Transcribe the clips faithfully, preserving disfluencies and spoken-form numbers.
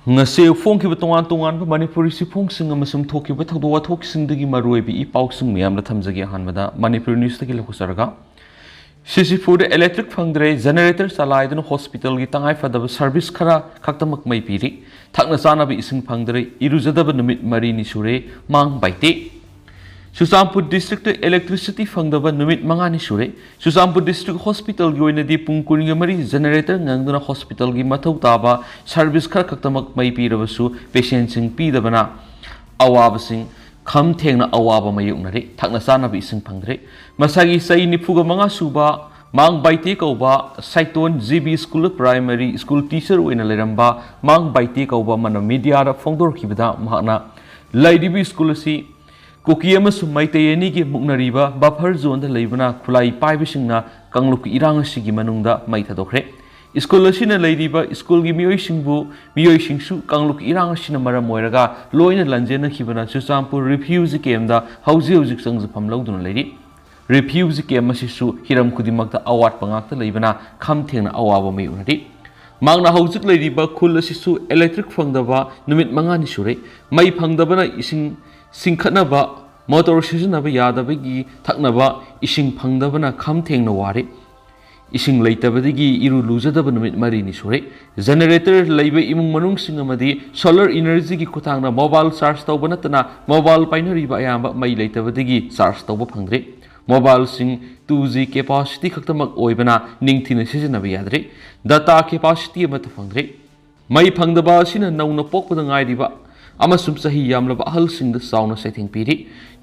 ꯉꯁꯤ ꯐꯣꯡꯈꯤꯕ ꯇꯣꯉꯥꯟ ꯇꯣꯉꯥꯟꯕ ꯃꯅꯤꯄꯨꯔꯤ ꯆꯦꯐꯣꯡꯁꯤꯡ ꯑꯃꯁꯨꯡ ꯊꯣꯛꯈꯤꯕ ꯊꯧꯗꯣꯛ ꯋꯥꯊꯣꯛꯁꯤꯡꯗꯒꯤ ꯃꯔꯨꯑꯣꯏꯕ ꯏ ꯄꯥꯎꯁꯤꯡ ꯃꯌꯥꯝꯗ ꯊꯝꯖꯒꯦ꯫ ꯑꯍꯥꯟꯕꯗ ꯃꯅꯤꯄꯨꯔ ꯅ꯭ꯌꯨꯁꯇꯒꯤ ꯂꯧꯊꯣꯛꯆꯔꯒ, ꯁꯤꯁꯤꯐꯨꯗ ꯏꯂꯦꯛꯇ꯭ꯔꯤꯛ ꯐꯪꯗ꯭ꯔꯦ, ꯖꯦꯅꯦꯔꯦꯇꯔ ꯆꯂꯥꯏꯗꯨꯅ ꯍꯣꯁꯄꯤꯇꯥꯜꯒꯤ ꯇꯉꯥꯏꯐꯗꯕ ꯁꯔꯚꯤꯁ ꯈꯔ ꯈꯛꯇꯃꯛ ꯃꯩ ꯄꯤꯔꯤ꯫ ꯊꯛꯅ ꯆꯥꯅꯕ ꯏꯁꯤꯡ ꯐꯪꯗ꯭ꯔꯦ, ꯏꯔꯨꯖꯗꯕ ꯅꯨꯃꯤꯠ ꯃꯔꯤꯅꯤ ꯁꯨꯔꯦ, ꯃꯥꯡ ꯕꯥꯏꯇꯦ꯫ ꯆꯨꯔꯆꯥꯟꯄꯨꯔ ꯗꯤꯁꯇ꯭ꯔꯤꯛꯇ ꯏꯂꯦꯛꯇ꯭ꯔꯤꯁꯤꯇꯤ ꯐꯪꯗꯕ ꯅꯨꯃꯤꯠ ꯃꯉꯥꯅꯤ ꯁꯨꯔꯦ꯫ ꯆꯨꯔꯆꯥꯟꯄꯨꯔ ꯗꯤꯁꯇ꯭ꯔꯤꯛ ꯍꯣꯁꯄꯤꯇꯥꯜꯒꯤ ꯑꯣꯏꯅꯗꯤ ꯄꯨꯡ ꯀꯨꯟꯒ ꯃꯔꯤ ꯖꯦꯅꯦꯔꯦꯇꯔ ꯉꯪꯗꯨꯅ ꯍꯣꯁꯄꯤꯇꯥꯜꯒꯤ ꯃꯊꯧ ꯇꯥꯕ ꯁꯔꯚꯤꯁ ꯈꯔ ꯈꯛꯇꯃꯛ ꯃꯩ ꯄꯤꯔꯕꯁꯨ ꯄꯦꯁꯦꯟꯁꯤꯡ ꯄꯤꯗꯕꯅ ꯑꯋꯥꯕꯁꯤꯡ ꯈꯝ ꯊꯦꯡꯅ ꯑꯋꯥꯕ ꯃꯥꯌꯣꯛꯅꯔꯤ꯫ ꯊꯛꯅ ꯆꯥꯅꯕ ꯏꯁꯤꯡ ꯐꯪꯗ꯭ꯔꯦ꯫ ꯃꯁꯥꯒꯤ ꯆꯍꯤ ꯅꯤꯐꯨꯒ ꯃꯉꯥ ꯁꯨꯕ ꯃꯥꯡ ꯕꯥꯏꯇꯦ ꯀꯧꯕ Saiton G B school primary school teacher ꯑꯣꯏꯅ ꯂꯩꯔꯝꯕ ꯃꯥꯡ ꯕꯥꯏꯇꯦ ꯀꯧꯕ ꯑꯃꯅ ꯃꯤꯗꯤꯌꯥꯗ ꯐꯣꯡꯗꯣꯔꯛꯈꯤꯕꯗ, ꯃꯍꯥꯛꯅ ꯂꯩꯔꯤꯕ ꯁ꯭ꯀꯨꯜ ꯑꯁꯤ ꯀꯨꯀꯤ ꯑꯃꯁꯨꯡ ꯃꯩꯇꯩ ꯑꯅꯤꯒꯤ ꯃꯨꯛꯅꯔꯤꯕ ꯕꯐꯔ ꯖꯣꯟꯗ ꯂꯩꯕꯅ ꯈꯨꯠꯂꯥꯏ ꯄꯥꯏꯕꯁꯤꯡꯅ ꯀꯥꯡꯂꯨꯞꯀꯤ ꯏꯔꯥꯡ ꯑꯁꯤꯒꯤ ꯃꯅꯨꯡꯗ ꯃꯩ ꯊꯥꯗꯣꯛꯈ꯭ꯔꯦ꯫ ꯁ꯭ꯀꯨꯜ ꯑꯁꯤꯅ ꯂꯩꯔꯤꯕ ꯁ꯭ꯀꯨꯜꯒꯤ ꯃꯤꯑꯣꯏꯁꯤꯡꯕꯨ, ꯃꯤꯑꯣꯏꯁꯤꯡꯁꯨ ꯀꯥꯡꯂꯨꯞꯀꯤ ꯏꯔꯥꯡ ꯑꯁꯤꯅ ꯃꯔꯝ ꯑꯣꯏꯔꯒ ꯂꯣꯏꯅ ꯂꯥꯟꯖꯦꯟꯅꯈꯤꯕꯅ ꯆꯨꯔꯆꯥꯟꯄꯨꯔ ꯔꯤꯐ꯭ꯌꯨꯖꯤ ꯀꯦꯝꯗ ꯍꯧꯖꯤꯛ ꯍꯧꯖꯤꯛ ꯆꯪꯖꯐꯝ ꯂꯧꯗꯨꯅ ꯂꯩꯔꯤ꯫ ꯔꯤꯐ꯭ꯌꯨꯖꯤ ꯀꯦꯝ ꯑꯁꯤꯁꯨ ꯍꯤꯔꯝ ꯈꯨꯗꯤꯡꯃꯛꯇ ꯑꯋꯥꯠꯄ ꯉꯥꯛꯇ ꯂꯩꯕꯅ ꯈꯝ ꯊꯦꯡꯅ ꯑꯋꯥꯕ ꯃꯥꯌꯣꯛꯅꯔꯤ꯫ ꯃꯍꯥꯛꯅ ꯍꯧꯖꯤꯛ ꯂꯩꯔꯤꯕ ꯈꯨꯜ ꯑꯁꯤꯁꯨ ꯏꯂꯦꯛꯇ꯭ꯔꯤꯛ ꯐꯪꯗꯕ ꯅꯨꯃꯤꯠ ꯃꯉꯥꯅꯤ ꯁꯨꯔꯦ꯫ ꯃꯩ ꯐꯪꯗꯕꯅ ꯏꯁꯤꯡ ꯆꯤꯡꯈꯠꯅꯕ, ꯃꯣꯇꯣꯔ ꯁꯤꯖꯤꯟꯅꯕ ꯌꯥꯗꯕꯒꯤ ꯊꯛꯅꯕ ꯏꯁꯤꯡ ꯐꯪꯗꯕꯅ ꯈꯝ ꯊꯦꯡꯅ ꯋꯥꯔꯦ꯫ ꯏꯁꯤꯡ ꯂꯩꯇꯕꯗꯒꯤ ꯏꯔꯨ ꯂꯨꯖꯗꯕ ꯅꯨꯃꯤꯠ ꯃꯔꯤꯅꯤ ꯁꯨꯔꯦ꯫ ꯖꯦꯅꯦꯔꯦꯇꯔ ꯂꯩꯕ ꯏꯃꯨꯡ ꯃꯅꯨꯡꯁꯤꯡ ꯑꯃꯗꯤ ꯁꯣꯂꯔ ꯏꯅꯔꯖꯤꯒꯤ ꯈꯨꯠꯊꯥꯡꯗ ꯃꯣꯕꯥꯏꯜ ꯆꯥꯔꯖ ꯇꯧꯕ ꯅꯠꯇꯅ ꯃꯣꯕꯥꯏꯜ ꯄꯥꯏꯅꯔꯤꯕ ꯑꯌꯥꯝꯕ ꯃꯩ ꯂꯩꯇꯕꯗꯒꯤ ꯆꯥꯔꯖ ꯇꯧꯕ ꯐꯪꯗ꯭ꯔꯦ꯫ ꯃꯣꯕꯥꯏꯜꯁꯤꯡ ꯇꯨ ꯖꯤ ꯀꯦꯄꯥꯁꯤꯇꯤ ꯈꯛꯇꯃꯛ ꯑꯣꯏꯕꯅ ꯅꯤꯡꯊꯤꯅ ꯁꯤꯖꯤꯟꯅꯕ ꯌꯥꯗ꯭ꯔꯦ꯫ ꯗꯇꯥ ꯀꯦꯄꯥꯁꯤꯇꯤ ꯑꯃꯠꯇ ꯐꯪꯗ꯭ꯔꯦ꯫ ꯃꯩ ꯐꯪꯗꯕ ꯑꯁꯤꯅ ꯅꯧꯅ ꯄꯣꯛꯄꯗ ꯉꯥꯏꯔꯤꯕ ꯑꯃꯁꯨꯡ ꯆꯍꯤ ꯌꯥꯝꯂꯕ ꯑꯍꯜꯁꯤꯡꯗ ꯆꯥꯎꯅ ꯆꯩꯊꯦꯡ ꯄꯤꯔꯤ꯫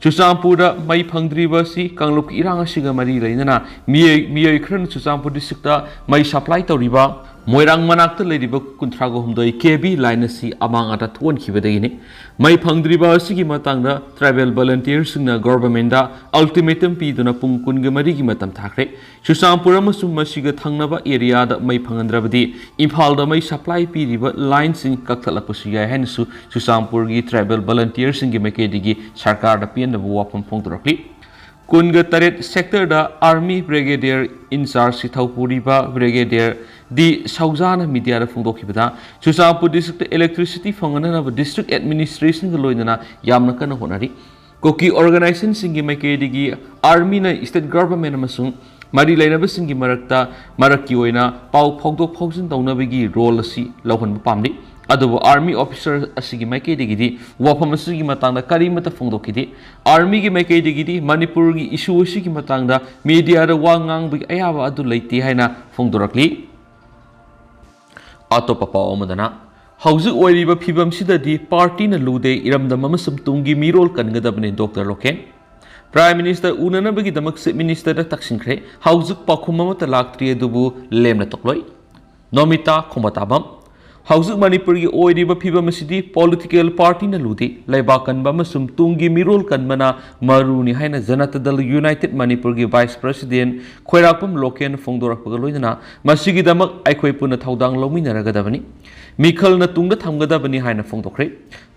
ꯆꯨꯔꯆꯥꯟꯄꯨꯔꯗ ꯃꯩ ꯐꯪꯗ꯭ꯔꯤꯕ ꯑꯁꯤ ꯀꯥꯡꯂꯨꯞꯀꯤ ꯏꯔꯥꯡ ꯑꯁꯤꯒ ꯃꯔꯤ ꯂꯩꯅꯅ ꯃꯤꯑꯣꯏ, ꯃꯤꯑꯣꯏ ꯈꯔꯅ ꯆꯨꯔꯆꯥꯟꯄꯨꯔ ꯗꯤꯁꯇ꯭ꯔꯤꯛꯇ ꯃꯩ ꯁꯄ꯭ꯂꯥꯏ ꯇꯧꯔꯤꯕ ꯃꯣꯏꯔꯥꯡ ꯃꯅꯥꯛꯇ ꯂꯩꯔꯤꯕ ꯀꯨꯟꯊ꯭ꯔꯥꯒ ꯍꯨꯝꯗꯣꯏ ꯀꯦ ꯚꯤ ꯂꯥꯏꯟ ꯑꯁꯤ ꯑꯃꯥꯡ ꯑꯇꯥ ꯊꯣꯛꯍꯟꯈꯤꯕꯗꯒꯤꯅꯤ꯫ ꯃꯩ ꯐꯪꯗ꯭ꯔꯤꯕ ꯑꯁꯤꯒꯤ ꯃꯇꯥꯡꯗ ꯇ꯭ꯔꯥꯏꯕꯦꯜ ꯚꯣꯂꯨꯟꯇꯤꯌꯔꯁꯤꯡꯅ ꯒꯣꯚꯔꯟꯃꯦꯟꯠꯗ ꯑꯜꯇꯤꯃꯦꯇꯝ ꯄꯤꯗꯨꯅ ꯄꯨꯡ ꯀꯨꯟꯒ ꯃꯔꯤꯒꯤ ꯃꯇꯝ ꯊꯥꯈ꯭ꯔꯦ꯫ ꯆꯨꯔꯆꯥꯟꯄꯨꯔ ꯑꯃꯁꯨꯡ ꯃꯁꯤꯒ ꯊꯪꯅꯕ ꯑꯦꯔꯤꯌꯥꯗ ꯃꯩ ꯐꯪꯍꯟꯗ꯭ꯔꯕꯗꯤ ꯏꯝꯐꯥꯜꯗ ꯃꯩ ꯁꯄ꯭ꯂꯥꯏ ꯄꯤꯔꯤꯕ ꯂꯥꯏꯟꯁꯤꯡ ꯀꯛꯊꯠꯂꯛꯄꯁꯨ ꯌꯥꯏ ꯍꯥꯏꯅꯁꯨ ꯆꯨꯔꯆꯥꯟꯄꯨꯔꯒꯤ ꯇ꯭ꯔꯥꯏꯕꯦꯜ ꯚꯣꯂꯨꯟꯇꯤꯌꯔꯁꯤꯡꯒꯤ ꯃꯥꯏꯀꯩꯗꯒꯤ ꯁꯔꯀꯥꯔꯗ ꯄꯦꯟꯗꯕ ꯋꯥꯐꯝ ꯐꯣꯡꯗꯣꯔꯛꯂꯤ꯫ ꯀꯨꯟꯒ ꯇꯔꯦꯠ ꯁꯦꯛꯇꯔꯗ ꯑꯥꯔꯃꯤ ꯕ꯭ꯔꯤꯒꯦꯗꯤꯌꯔ ꯏꯟꯆꯥꯔꯖꯀꯤ ꯊꯧꯄꯨꯔꯤꯕ ꯕ꯭ꯔꯤꯒꯦꯗꯤꯌꯔ ꯗꯤ ꯁꯧꯖꯥꯅ ꯃꯤꯗꯤꯌꯥꯗ ꯐꯣꯡꯗꯣꯛꯈꯤꯕꯗ, ꯆꯨꯔꯆꯥꯟꯄꯨꯔ ꯗꯤꯁꯇ꯭ꯔꯤꯛꯇ ꯏꯂꯦꯛꯇ꯭ꯔꯤꯁꯤꯇꯤ ꯐꯪꯍꯟꯅꯅꯕ ꯗꯤꯁꯇ꯭ꯔꯤꯛ ꯑꯦꯗꯃꯤꯅꯤꯁꯇ꯭ꯔꯦꯁꯟꯒ ꯂꯣꯏꯅꯅ ꯌꯥꯝꯅ ꯀꯟꯅ ꯍꯣꯠꯅꯔꯤ꯫ ꯀꯨꯀꯤ ꯑꯣꯔꯒꯅꯥꯏꯖꯦꯁꯟꯁꯤꯡꯒꯤ ꯃꯥꯏꯀꯩꯗꯒꯤ ꯑꯥꯔꯃꯤꯅ ꯁ꯭ꯇꯦꯠ ꯒꯚꯔꯟꯃꯦꯟ ꯑꯃꯁꯨꯡ ꯃꯔꯤ ꯂꯩꯅꯕꯁꯤꯡꯒꯤ ꯃꯔꯛꯇ, ꯃꯔꯛꯀꯤ ꯑꯣꯏꯅ ꯄꯥꯎ ꯐꯥꯎꯗꯣꯛ ꯐꯥꯎꯖꯤꯟ ꯇꯧꯅꯕꯒꯤ ꯔꯣꯜ ꯑꯁꯤ ꯂꯧꯍꯟꯕ ꯄꯥꯝꯂꯤ꯫ ꯑꯗꯨꯕꯨ ꯑꯥꯔꯃꯤ ꯑꯣꯐꯤꯁꯔ ꯑꯁꯤꯒꯤ ꯃꯥꯏꯀꯩꯗꯒꯤꯗꯤ ꯋꯥꯐꯝ ꯑꯁꯤꯒꯤ ꯃꯇꯥꯡꯗ ꯀꯔꯤꯃꯠꯇ ꯐꯣꯡꯗꯣꯛꯈꯤꯗꯦ꯫ ꯑꯥꯔꯃꯤꯒꯤ ꯃꯥꯏꯀꯩꯗꯒꯤꯗꯤ ꯃꯅꯤꯄꯨꯔꯒꯤ ꯏꯁꯨ ꯑꯁꯤꯒꯤ ꯃꯇꯥꯡꯗ ꯃꯤꯗꯤꯌꯥꯗ ꯋꯥ ꯉꯥꯡꯕꯒꯤ ꯑꯌꯥꯕ ꯑꯗꯨ ꯂꯩꯇꯦ ꯍꯥꯏꯅ ꯐꯣꯡꯗꯣꯔꯛꯂꯤ꯫ ꯑꯇꯣꯞꯄ ꯄꯥꯎ ꯑꯃꯗꯅ, ꯍꯧꯖꯤꯛ ꯑꯣꯏꯔꯤꯕ ꯐꯤꯕꯝꯁꯤꯗꯗꯤ ꯄꯥꯔꯇꯤꯅ ꯂꯨꯗꯦ, ꯏꯔꯝꯗꯝ ꯑꯃꯁꯨꯡ ꯇꯨꯡꯒꯤ ꯃꯤꯔꯣꯜ ꯀꯟꯒꯗꯕꯅꯤ, ꯗꯣꯛꯇꯔ ꯂꯣꯀꯦꯟ꯫ ꯄ꯭ꯔꯥꯏꯝ ꯃꯤꯅꯤꯁꯇꯔ ꯎꯅꯅꯕꯒꯤꯗꯃꯛ ꯆꯤꯐ ꯃꯤꯅꯤꯁꯇꯔꯗ ꯇꯛꯁꯤꯟꯈ꯭ꯔꯦ꯫ ꯍꯧꯖꯤꯛ ꯄꯥꯎꯈꯨꯝ ꯑꯃꯠꯇ ꯂꯥꯛꯇ꯭ꯔꯤ, ꯑꯗꯨꯕꯨ ꯂꯦꯝꯅ ꯇꯣꯛꯂꯣꯏ꯫ ꯅꯣꯃꯤꯇꯥ ꯈꯣꯡꯕꯥꯇꯥꯕꯝ꯫ ꯍꯧꯖꯤꯛ ꯃꯅꯤꯄꯨꯔꯒꯤ ꯑꯣꯏꯔꯤꯕ ꯐꯤꯕꯝ ꯑꯁꯤꯗꯤ ꯄꯣꯂꯤꯇꯤꯀꯦꯜ ꯄꯥꯔꯇꯤꯅ ꯂꯨꯗꯦ, ꯂꯩꯕꯥꯛ ꯀꯟꯕ ꯑꯃꯁꯨꯡ ꯇꯨꯡꯒꯤ ꯃꯤꯔꯣꯜ ꯀꯟꯕꯅ ꯃꯔꯨꯅꯤ ꯍꯥꯏꯅ ꯖꯅꯇꯥ ꯗꯜ ꯌꯨꯅꯥꯏꯇꯦꯗ ꯃꯅꯤꯄꯨꯔꯒꯤ ꯚꯥꯏꯁ ꯄ꯭ꯔꯁꯤꯗꯦꯟ ꯈꯣꯏꯔꯥꯛꯄꯝ ꯂꯣꯀꯦꯟ ꯐꯣꯡꯗꯣꯔꯛꯄꯒ ꯂꯣꯏꯅꯅ ꯃꯁꯤꯒꯤꯗꯃꯛ ꯑꯩꯈꯣꯏ ꯄꯨꯟꯅ ꯊꯧꯗꯥꯡ ꯂꯧꯃꯤꯟꯅꯔꯒꯗꯕꯅꯤ, ꯃꯤꯈꯜꯅ ꯇꯨꯡꯗ ꯊꯝꯒꯗꯕꯅꯤ ꯍꯥꯏꯅ ꯐꯣꯡꯗꯣꯛꯈ꯭ꯔꯦ꯫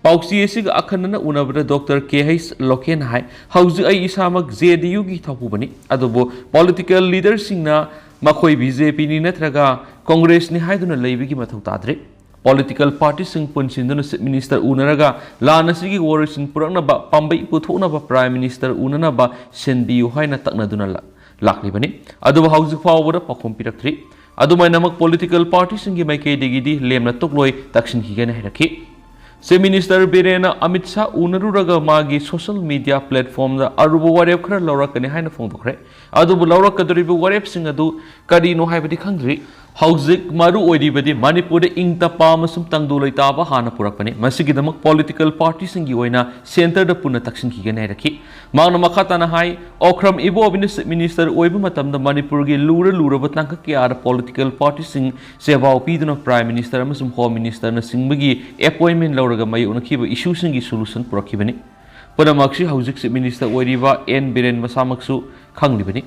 ꯄꯥꯎꯆꯦ ꯑꯁꯤꯒ ꯑꯈꯟꯅꯅ ꯎꯅꯕꯗ ꯗꯣꯛꯇꯔ ꯀꯦ ꯍꯩꯆ ꯂꯣꯀꯦꯟ ꯍꯥꯏ, ꯍꯧꯖꯤꯛ ꯑꯩ ꯏꯁꯥꯃꯛ ꯖꯦ ꯗꯤ ꯌꯨꯒꯤ ꯊꯧꯄꯨꯕꯅꯤ, ꯑꯗꯨꯕꯨ ꯄꯣꯂꯤꯇꯤꯀꯦꯜ ꯂꯤꯗꯔꯁꯤꯡꯅ ꯃꯈꯣꯏ ꯕꯤ ꯖꯦ ꯄꯤꯅꯤ ꯅꯠꯇ꯭ꯔꯒ ꯀꯣꯡꯒ꯭ꯔꯦꯁꯅꯤ ꯍꯥꯏꯗꯨꯅ ꯂꯩꯕꯒꯤ ꯃꯊꯧ ꯇꯥꯗ꯭ꯔꯦ꯫ ꯄꯣꯂꯤꯇꯤꯀꯦꯜ ꯄꯥꯔꯇꯤꯁꯤꯡ ꯄꯨꯟꯁꯤꯟꯗꯨꯅ ꯆꯤꯐ ꯃꯤꯅꯤꯁꯇꯔ ꯎꯅꯔꯒ ꯂꯥꯟ ꯑꯁꯤꯒꯤ ꯋꯥꯔꯣꯏꯁꯤꯟ ꯄꯨꯔꯛꯅꯕ ꯄꯥꯝꯕꯩ ꯄꯨꯊꯣꯛꯅꯕ ꯄ꯭ꯔꯥꯏꯝ ꯃꯤꯅꯤꯁꯇꯔ ꯎꯅꯅꯕ ꯁꯤꯟꯕꯤꯌꯨ ꯍꯥꯏꯅ ꯇꯛꯅꯗꯨꯅ ꯂꯥ-, ꯂꯥꯛꯂꯤꯕꯅꯤ꯫ ꯑꯗꯨꯕꯨ ꯍꯧꯖꯤꯛ ꯐꯥꯎꯕꯗ ꯄꯥꯎꯈꯨꯝ ꯄꯤꯔꯛꯇ꯭ꯔꯤ꯫ ꯑꯗꯨꯃꯥꯏꯅꯃꯛ ꯄꯣꯂꯤꯇꯤꯀꯦꯜ ꯄꯥꯔꯇꯤꯁꯤꯡꯒꯤ ꯃꯥꯏꯀꯩꯗꯒꯤꯗꯤ ꯂꯦꯝꯅ ꯇꯣꯛꯂꯣꯏ, ꯇꯛꯁꯤꯟꯈꯤꯒꯅꯤ ꯍꯥꯏꯔꯛꯈꯤ꯫ ꯆꯤꯐ ꯃꯤꯅꯤꯁꯇꯔ ꯕꯤꯔꯦꯟꯅ ꯑꯃꯤꯠ ꯁꯥꯍ ꯎꯅꯔꯨꯔꯒ ꯃꯥꯒꯤ ꯁꯣꯁꯤꯌꯦꯜ ꯃꯤꯗꯤꯌꯥ ꯄ꯭ꯂꯦꯠꯐꯣꯝꯗ ꯑꯔꯨꯕ ꯋꯥꯔꯦꯞ ꯈꯔ ꯂꯧꯔꯛꯀꯅꯤ ꯍꯥꯏꯅ ꯐꯣꯡꯗꯣꯛꯈ꯭ꯔꯦ꯫ ꯑꯗꯨꯕꯨ ꯂꯧꯔꯛꯀꯗꯧꯔꯤꯕ ꯋꯥꯔꯦꯞꯁꯤꯡ ꯑꯗꯨ ꯀꯔꯤꯅꯣ ꯍꯥꯏꯕꯗꯤ ꯈꯪꯗ꯭ꯔꯤ꯫ ꯍꯧꯖꯤꯛ ꯃꯔꯨ ꯑꯣꯏꯔꯤꯕꯗꯤ ꯃꯅꯤꯄꯨꯔꯗ ꯏꯪ ꯇꯞꯄ ꯑꯃꯁꯨꯡ ꯇꯪꯗꯨ ꯂꯩꯇꯥꯕ ꯍꯥꯟꯅ ꯄꯨꯔꯛꯄꯅꯤ꯫ ꯃꯁꯤꯒꯤꯗꯃꯛ ꯄꯣꯂꯤꯇꯤꯀꯦꯜ ꯄꯥꯔꯇꯤꯁꯤꯡꯒꯤ ꯑꯣꯏꯅ ꯁꯦꯟꯇꯔꯗ ꯄꯨꯟꯅ ꯇꯛꯁꯤꯟꯈꯤꯒꯅꯤ ꯍꯥꯏꯔꯛꯈꯤ꯫ ꯃꯍꯥꯛꯅ ꯃꯈꯥ ꯇꯥꯅ ꯍꯥꯏ, ꯑꯣꯀ꯭ꯔꯝ ꯏꯕꯣꯕꯤꯅ ꯆꯤꯐ ꯃꯤꯅꯤꯁꯇꯔ ꯑꯣꯏꯕ ꯃꯇꯝꯗ ꯃꯅꯤꯄꯨꯔꯒꯤ ꯂꯨꯔ ꯂꯨꯔꯕ ꯇꯥꯡꯀꯛ ꯀꯌꯥꯗ ꯄꯣꯂꯤꯇꯤꯀꯦꯜ ꯄꯥꯔꯇꯤꯁꯤꯡ ꯆꯦꯕꯥꯎ ꯄꯤꯗꯨꯅ ꯄ꯭ꯔꯥꯏꯝ ꯃꯤꯅꯤꯁꯇꯔ ꯑꯃꯁꯨꯡ ꯍꯣꯝ ꯃꯤꯅꯤꯁꯇꯔꯅꯆꯤꯡꯕꯒꯤ ꯑꯦꯄꯣꯏꯟꯃꯦꯟ ꯂꯧꯔꯒ ꯃꯥꯌꯣꯛꯅꯈꯤꯕ ꯏꯁꯨꯁꯤꯡꯒꯤ ꯁꯣꯂꯨꯁꯟ ꯄꯨꯔꯛꯈꯤꯕꯅꯤ꯫ ꯄꯨꯝꯅꯃꯛꯁꯤ ꯍꯧꯖꯤꯛ ꯆꯤꯐ ꯃꯤꯅꯤꯁꯇꯔ ꯑꯣꯏꯔꯤꯕ ꯑꯦꯟ ꯕꯤꯔꯦꯟ ꯃꯁꯥꯃꯛꯁꯨ ꯈꯪꯂꯤꯕꯅꯤ꯫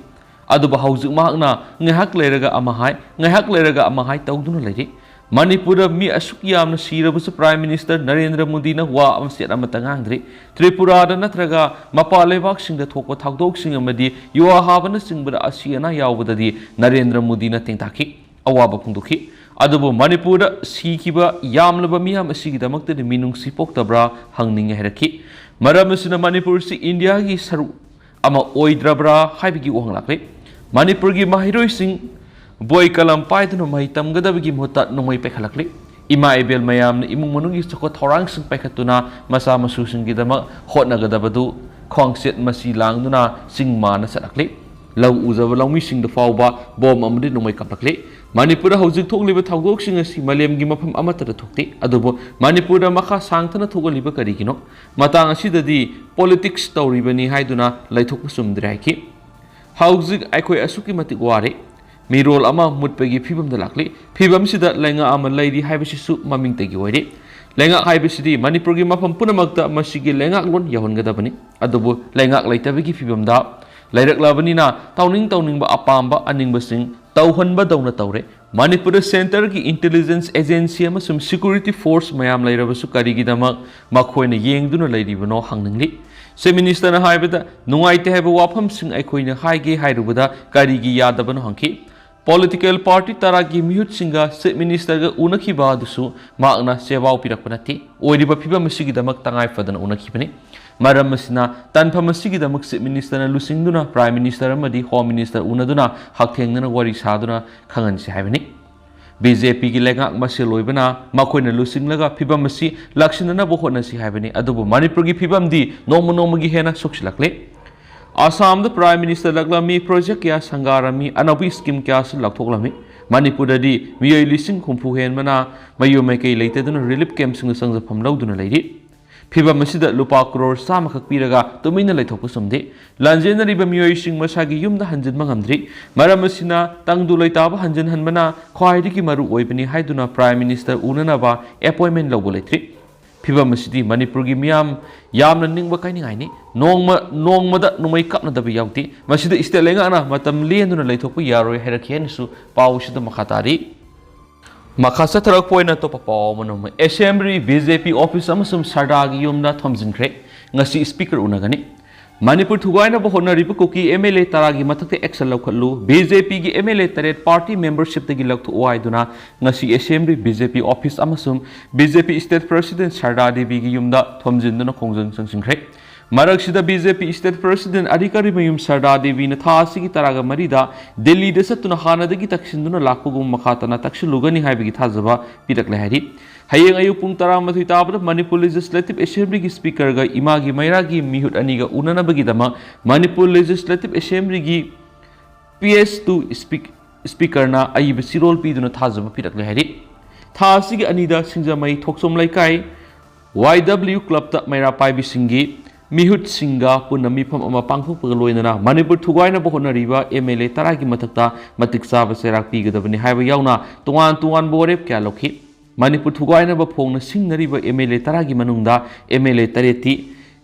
ꯑꯗꯨꯕꯨ ꯍꯧꯖꯤꯛ ꯃꯍꯥꯛꯅ ꯉꯥꯏꯍꯥꯛ ꯂꯩꯔꯒ ꯑꯃ ꯍꯥꯏ, ꯉꯥꯏꯍꯥꯛ ꯂꯩꯔꯒ ꯑꯃ ꯍꯥꯏ ꯇꯧꯗꯨꯅ ꯂꯩꯔꯤ꯫ ꯃꯅꯤꯄꯨꯔꯗ ꯃꯤ ꯑꯁꯨꯛ ꯌꯥꯝꯅ ꯁꯤꯔꯕꯁꯨ ꯄ꯭ꯔꯥꯏꯝ ꯃꯤꯅꯤꯁꯇꯔ ꯅꯔꯦꯟꯗ꯭ꯔ ꯃꯣꯗꯤꯅ ꯋꯥ ꯑꯃ ꯆꯦꯠ ꯑꯃꯠꯇ ꯉꯥꯡꯗ꯭ꯔꯤ꯫ ꯇ꯭ꯔꯤꯄꯨꯔꯥꯗ ꯅꯠꯇ꯭ꯔꯒ ꯃꯄꯥꯟ ꯂꯩꯕꯥꯛꯁꯤꯡꯗ ꯊꯣꯛꯄ ꯊꯧꯗꯣꯛꯁꯤꯡ ꯑꯃꯗꯤ ꯌꯨꯍꯥ ꯍꯥꯕꯅꯆꯤꯡꯕꯗ ꯑꯁꯤ ꯑꯅꯥ ꯌꯥꯎꯕꯗꯗꯤ ꯅꯔꯦꯟꯗ꯭ꯔ ꯃꯣꯗꯤꯅ ꯇꯦꯡꯊꯥꯈꯤ꯫ ꯑꯋꯥꯕ ꯐꯣꯡꯗꯣꯛꯈꯤ꯫ ꯑꯗꯨꯕꯨ ꯃꯅꯤꯄꯨꯔꯗ ꯁꯤꯈꯤꯕ ꯌꯥꯝꯂꯕ ꯃꯤꯌꯥꯝ ꯑꯁꯤꯒꯤꯗꯃꯛꯇꯗꯤ ꯃꯤꯅꯨꯡꯁꯤ ꯄꯣꯛꯇꯕ꯭ꯔꯥ ꯍꯪꯅꯤꯡꯉꯤ ꯍꯥꯏꯔꯛꯈꯤ꯫ ꯃꯔꯝ ꯑꯁꯤꯅ ꯃꯅꯤꯄꯨꯔꯁꯤ ꯏꯟꯗꯤꯌꯥꯒꯤ ꯁꯔꯨꯛ ꯑꯃ ꯑꯣꯏꯗ꯭ꯔꯕ꯭ꯔꯥ ꯍꯥꯏꯕꯒꯤ ꯋꯥꯍꯪ ꯂꯥꯛꯂꯤ꯫ ꯃꯅꯤꯄꯨꯔꯒꯤ ꯃꯍꯩꯔꯣꯏꯁꯤꯡ ꯕꯣꯏ ꯀꯂꯝ ꯄꯥꯏꯗꯨꯅ ꯃꯍꯩ ꯇꯝꯒꯗꯕꯒꯤ ꯃꯍꯨꯠꯇ ꯅꯣꯡꯃꯩ ꯄꯥꯏꯈꯠꯂꯛꯂꯤ꯫ ꯏꯃꯥ ꯏꯕꯦꯜ ꯃꯌꯥꯝꯅ ꯏꯃꯨꯡ ꯃꯅꯨꯡꯒꯤ ꯆꯥꯎꯈꯠ ꯊꯧꯔꯥꯡꯁꯤꯡ ꯄꯥꯏꯈꯠꯇꯨꯅ ꯃꯆꯥ ꯃꯁꯨꯁꯤꯡꯒꯤꯗꯃꯛ ꯍꯣꯠꯅꯒꯗꯕꯗꯨ ꯈ꯭ꯋꯥꯡꯆꯦꯠ ꯃꯆꯤ ꯂꯥꯡꯗꯨꯅ ꯆꯤꯡ ꯃꯥꯅ ꯆꯠꯂꯛꯂꯤ꯫ ꯂꯧ ꯎꯖꯕ ꯂꯧꯃꯤꯁꯤꯡꯗ ꯐꯥꯎꯕ ꯕꯣꯝ ꯑꯃꯗꯤ ꯅꯣꯡꯃꯩ ꯀꯥꯞꯂꯛꯂꯤ꯫ ꯃꯅꯤꯄꯨꯔꯗ ꯍꯧꯖꯤꯛ ꯊꯣꯛꯂꯤꯕ ꯊꯧꯗꯣꯛꯁꯤꯡ ꯑꯁꯤ ꯃꯥꯂꯦꯝꯒꯤ ꯃꯐꯝ ꯑꯃꯠꯇꯗ ꯊꯣꯛꯇꯦ꯫ ꯑꯗꯨꯕꯨ ꯃꯅꯤꯄꯨꯔꯗ ꯃꯈꯥ ꯁꯥꯡꯊꯅ ꯊꯣꯛꯍꯜꯂꯤꯕ ꯀꯔꯤꯒꯤꯅꯣ? ꯃꯇꯥꯡ ꯑꯁꯤꯗꯗꯤ ꯄꯣꯂꯤꯇꯤꯛꯁ ꯇꯧꯔꯤꯕꯅꯤ ꯍꯥꯏꯗꯨꯅ ꯂꯩꯊꯣꯛꯄ ꯆꯨꯝꯗ꯭ꯔꯦ ꯍꯥꯏꯈꯤ꯫ ꯍꯧꯖꯤꯛ ꯑꯩꯈꯣꯏ ꯑꯁꯨꯛꯀꯤ ꯃꯇꯤꯛ ꯋꯥꯔꯦ꯫ ꯃꯤꯔꯣꯜ ꯑꯃ ꯃꯨꯠꯄꯒꯤ ꯐꯤꯕꯝꯗ ꯂꯥꯛꯂꯤ꯫ ꯐꯤꯕꯝꯁꯤꯗ ꯂꯩꯉꯥꯛ ꯑꯃ ꯂꯩꯔꯤ ꯍꯥꯏꯕꯁꯤꯁꯨ ꯃꯃꯤꯡꯇꯒꯤ ꯑꯣꯏꯔꯦ꯫ ꯂꯩꯉꯥꯛ ꯍꯥꯏꯕꯁꯤꯗꯤ ꯃꯅꯤꯄꯨꯔꯒꯤ ꯃꯐꯝ ꯄꯨꯝꯅꯃꯛꯇ ꯃꯁꯤꯒꯤ ꯂꯩꯉꯥꯛꯂꯣꯟ ꯌꯧꯍꯟꯒꯗꯕꯅꯤ꯫ ꯑꯗꯨꯕꯨ ꯂꯩꯉꯥꯛ ꯂꯩꯇꯕꯒꯤ ꯐꯤꯕꯝꯗ ꯂꯩꯔꯛꯂꯕꯅꯤꯅ ꯇꯧꯅꯤꯡ ꯇꯧꯅꯤꯡꯕ ꯑꯄꯥꯝꯕ ꯑꯅꯤꯡꯕꯁꯤꯡ ꯇꯧꯍꯟꯕꯗꯧꯅ ꯇꯧꯔꯦ꯫ ꯃꯅꯤꯄꯨꯔꯗ ꯁꯦꯟꯇꯔꯒꯤ ꯏꯟꯇꯦꯂꯤꯖꯦꯟꯁ ꯑꯦꯖꯦꯟꯁꯤ ꯑꯃꯁꯨꯡ ꯁꯦꯀ꯭ꯌꯨꯔꯤꯇꯤ ꯐꯣꯔꯁ ꯃꯌꯥꯝ ꯂꯩꯔꯕꯁꯨ ꯀꯔꯤꯒꯤꯗꯃꯛ ꯃꯈꯣꯏꯅ ꯌꯦꯡꯗꯨꯅ ꯂꯩꯔꯤꯕꯅꯣ ꯍꯪꯅꯤꯡꯂꯤ꯫ ꯆꯤꯐ ꯃꯤꯅꯤꯁꯇꯔꯅ ꯍꯥꯏꯕꯗ ꯅꯨꯡꯉꯥꯏꯇꯦ ꯍꯥꯏꯕ ꯋꯥꯐꯝꯁꯤꯡ ꯑꯩꯈꯣꯏꯅ ꯍꯥꯏꯒꯦ ꯍꯥꯏꯔꯨꯕꯗ ꯀꯔꯤꯒꯤ ꯌꯥꯗꯕꯅꯣ ꯍꯪꯈꯤ꯫ ꯄꯣꯂꯤꯇꯤꯀꯦꯜ ꯄꯥꯔꯇꯤ ꯇꯔꯥꯒꯤ ꯃꯤꯍꯨꯠꯁꯤꯡꯒ ꯆꯤꯐ ꯃꯤꯅꯤꯁꯇꯔꯒ ꯎꯅꯈꯤꯕ ꯑꯗꯨꯁꯨ ꯃꯍꯥꯛꯅ ꯆꯦꯕꯥꯎ ꯄꯤꯔꯛꯄ ꯅꯠꯇꯦ꯫ ꯑꯣꯏꯔꯤꯕ ꯐꯤꯕꯝ ꯑꯁꯤꯒꯤꯗꯃꯛ ꯇꯉꯥꯏ ꯐꯗꯅ ꯎꯅꯈꯤꯕꯅꯤ꯫ ꯃꯔꯝ ꯑꯁꯤꯅ ꯇꯥꯟꯐꯝ ꯑꯁꯤꯒꯤꯗꯃꯛ ꯆꯤꯐ ꯃꯤꯅꯤꯁꯇꯔꯅ ꯂꯨꯆꯤꯡꯗꯨꯅ ꯄ꯭ꯔꯥꯏꯝ ꯃꯤꯅꯤꯁꯇꯔ ꯑꯃꯗꯤ ꯍꯣꯝ ꯃꯤꯅꯤꯁꯇꯔ ꯎꯅꯗꯨꯅ ꯍꯛꯊꯦꯡꯅꯅ ꯋꯥꯔꯤ ꯁꯥꯗꯨꯅ ꯈꯪꯍꯟꯁꯤ ꯍꯥꯏꯕꯅꯤ꯫ ꯕꯤ ꯖꯦ ꯄꯤꯒꯤ ꯂꯩꯉꯥꯛ ꯃꯁꯦꯜ ꯑꯣꯏꯕꯅ ꯃꯈꯣꯏꯅ ꯂꯨꯆꯤꯡꯂꯒ ꯐꯤꯕꯝ ꯑꯁꯤ ꯂꯥꯛꯁꯤꯟꯅꯅꯕ ꯍꯣꯠꯅꯁꯤ ꯍꯥꯏꯕꯅꯤ꯫ ꯑꯗꯨꯕꯨ ꯃꯅꯤꯄꯨꯔꯒꯤ ꯐꯤꯕꯝꯗꯤ ꯅꯣꯡꯃ ꯅꯣꯡꯃꯒꯤ ꯍꯦꯟꯅ ꯁꯣꯛꯆꯤꯜꯂꯛꯂꯦ꯫ ꯑꯁꯥꯝꯗ ꯄ꯭ꯔꯥꯏꯝ ꯃꯤꯅꯤꯁꯇꯔ ꯂꯥꯛꯂꯝꯃꯤ, ꯄ꯭ꯔꯣꯖꯦꯛ ꯀꯌꯥ ꯁꯪꯒꯥꯔꯝꯃꯤ, ꯑꯅꯧꯕ ꯁ꯭ꯀꯤꯝ ꯀꯌꯥꯁꯨ ꯂꯥꯎꯊꯣꯛꯂꯝꯃꯤ꯫ ꯃꯅꯤꯄꯨꯔꯗꯗꯤ ꯃꯤꯑꯣꯏ ꯂꯤꯁꯤꯡ ꯍꯨꯝꯐꯨ ꯍꯦꯟꯕꯅ ꯃꯌꯨꯝ ꯃꯩꯀꯩ ꯂꯩꯇꯗꯨꯅ ꯔꯤꯂꯤꯐ ꯀꯦꯝꯞꯁꯤꯡꯗ ꯆꯪꯖꯐꯝ ꯂꯧꯗꯨꯅ ꯂꯩꯔꯤ꯫ ꯐꯤꯕꯝ ꯑꯁꯤꯗ ꯂꯨꯄꯥ ꯀ꯭ꯔꯣꯔ ꯆꯥꯝꯃꯈꯛ ꯄꯤꯔꯒ ꯇꯨꯃꯤꯟꯅ ꯂꯩꯊꯣꯛꯄ ꯆꯨꯝꯗꯦ꯫ ꯂꯥꯟꯖꯦꯟꯅꯔꯤꯕ ꯃꯤꯑꯣꯏꯁꯤꯡ ꯃꯁꯥꯒꯤ ꯌꯨꯝꯗ ꯍꯟꯖꯤꯟꯕ ꯉꯝꯗ꯭ꯔꯤ꯫ ꯃꯔꯝ ꯑꯁꯤꯅ ꯇꯪꯗꯨ ꯂꯩꯇꯥꯕ ꯍꯟꯖꯤꯟꯍꯟꯕꯅ ꯈ꯭ꯋꯥꯏꯗꯒꯤ ꯃꯔꯨ ꯑꯣꯏꯕꯅꯤ ꯍꯥꯏꯗꯨꯅ ꯄ꯭ꯔꯥꯏꯝ ꯃꯤꯅꯤꯁꯇꯔ ꯎꯅꯅꯕ ꯑꯦꯄꯣꯏꯟꯃꯦꯟ ꯂꯧꯕ ꯂꯩꯇ꯭ꯔꯤ꯫ ꯐꯤꯕꯝ ꯑꯁꯤꯗꯤ ꯃꯅꯤꯄꯨꯔꯒꯤ ꯃꯤꯌꯥꯝ ꯌꯥꯝꯅ ꯅꯤꯡꯕ ꯀꯥꯏꯅꯤꯡꯉꯥꯏꯅꯤ꯫ ꯅꯣꯡꯃ ꯅꯣꯡꯃꯗ ꯅꯣꯡꯃꯩ ꯀꯥꯞꯅꯗꯕ ꯌꯥꯎꯗꯦ꯫ ꯃꯁꯤꯗ ꯁ꯭ꯇꯦꯠ ꯂꯩꯉꯥꯛꯅ ꯃꯇꯝ ꯂꯦꯟꯗꯨꯅ ꯂꯩꯊꯣꯛꯄ ꯌꯥꯔꯣꯏ ꯍꯥꯏꯔꯛꯈꯤ ꯍꯥꯏꯅꯁꯨ ꯄꯥꯎ ꯑꯁꯤꯗ ꯃꯈꯥ ꯇꯥꯔꯤ꯫ ꯃꯈꯥ ꯆꯠꯊꯔꯛꯄ ꯑꯣꯏꯅ ꯑꯇꯣꯞꯄ ꯄꯥꯎ ꯑꯃꯅ ꯑꯃꯨꯛ assembly, B J P office ꯑꯃꯁꯨꯡ ꯁꯔꯗꯥꯒꯤ ꯌꯨꯝꯗ ꯊꯣꯝꯖꯤꯟꯈ꯭ꯔꯦ꯫ ꯉꯁꯤ ꯁ꯭ꯄꯤꯀꯔ ꯎꯅꯒꯅꯤ꯫ ꯃꯅꯤꯄꯨꯔ ꯊꯨꯒꯥꯏꯅꯕ ꯍꯣꯠꯅꯔꯤꯕ ꯀꯨꯀꯤ MLA ꯇꯔꯥꯒꯤ ꯃꯊꯛꯇ action ꯂꯧꯈꯠꯂꯨ, BJPꯒꯤ MLA ꯇꯔꯦꯠ party membershipꯇꯒꯤ ꯂꯧꯊꯣꯛꯎ ꯍꯥꯏꯗꯨꯅ ꯉꯁꯤ assembly, BJP office ꯑꯃꯁꯨꯡ BJP state president ꯁꯔꯗꯥ ꯗꯦꯕꯤꯒꯤ ꯌꯨꯝꯗ ꯊꯣꯝꯖꯤꯟꯗꯨꯅ ꯈꯣꯡꯖꯪ ꯆꯪꯁꯤꯟꯈ꯭ꯔꯦ꯫ ꯃꯔꯛꯁꯤꯗ BJP state president ꯑꯔꯤꯀꯔꯤꯃꯌꯨꯝ ꯁꯔꯗꯥ ꯗꯦꯕꯤꯅ ꯊꯥ ꯑꯁꯤꯒꯤ ꯇꯔꯥꯒ ꯃꯔꯤꯗ ꯗꯤꯜꯂꯤꯗ ꯆꯠꯇꯨꯅ ꯍꯥꯟꯅꯗꯒꯤ ꯇꯛꯁꯤꯟꯗꯨꯅ ꯂꯥꯛꯄꯒꯨꯝ ꯃꯈꯥ ꯇꯥꯅ ꯇꯛꯁꯤꯜꯂꯨꯒꯅꯤ ꯍꯥꯏꯕꯒꯤ ꯊꯥꯖꯕ ꯄꯤꯔꯛꯂꯦ ꯍꯥꯏꯔꯤ꯫ ꯍꯌꯦꯡ ꯑꯌꯨꯛ ꯄꯨꯡ ꯇꯔꯥꯃꯥꯊꯣꯏ ꯇꯥꯕꯗ ꯃꯅꯤꯄꯨꯔ Legislative Assemblyꯒꯤ Speakerꯒ ꯏꯃꯥꯒꯤ ꯃꯩꯔꯥꯒꯤ ꯃꯤꯍꯨꯠ ꯑꯅꯤꯒ ꯎꯅꯅꯕꯒꯤꯗꯃꯛ Manipur Legislative Assemblyꯒꯤ PS two Speak- Speakerꯅ ꯑꯏꯕ ꯆꯤꯔꯣꯜ ꯄꯤꯗꯨꯅ ꯊꯥꯖꯕ ꯄꯤꯔꯛꯂꯦ ꯍꯥꯏꯔꯤ꯫ ꯊꯥ ꯑꯁꯤꯒꯤ ꯑꯅꯤꯗ ꯁꯤꯡꯖꯃꯩ ꯊꯣꯛꯆꯣꯝ ꯂꯩꯀꯥꯏ YW clubꯇ ꯃꯩꯔꯥ ꯄꯥꯏꯕꯤꯁꯤꯡꯒꯤ ꯃꯤꯍꯨꯠꯁꯤꯡꯒ ꯄꯨꯟꯅ ꯃꯤꯐꯝ ꯑꯃ ꯄꯥꯡꯊꯣꯛꯄꯒ ꯂꯣꯏꯅꯅ ꯃꯅꯤꯄꯨꯔ ꯊꯨꯒꯥꯏꯅꯕ ꯍꯣꯠꯅꯔꯤꯕ MLA ꯇꯔꯥꯒꯤ ꯃꯊꯛꯇ ꯃꯇꯤꯛ ꯆꯥꯕ ꯆꯩꯔꯥꯛ ꯄꯤꯒꯗꯕꯅꯤ ꯍꯥꯏꯕ ꯌꯥꯎꯅ ꯇꯣꯉꯥꯟ ꯇꯣꯉꯥꯟꯕ ꯋꯥꯔꯦꯞ ꯀꯌꯥ ꯂꯧꯈꯤ꯫ ꯃꯅꯤꯄꯨꯔ ꯊꯨꯒꯥꯏꯅꯕ ꯐꯣꯡꯅ ꯁꯤꯡꯅꯔꯤꯕ MLA ꯇꯔꯥꯒꯤ ꯃꯅꯨꯡꯗ MLA ꯇꯔꯦꯠꯇꯤ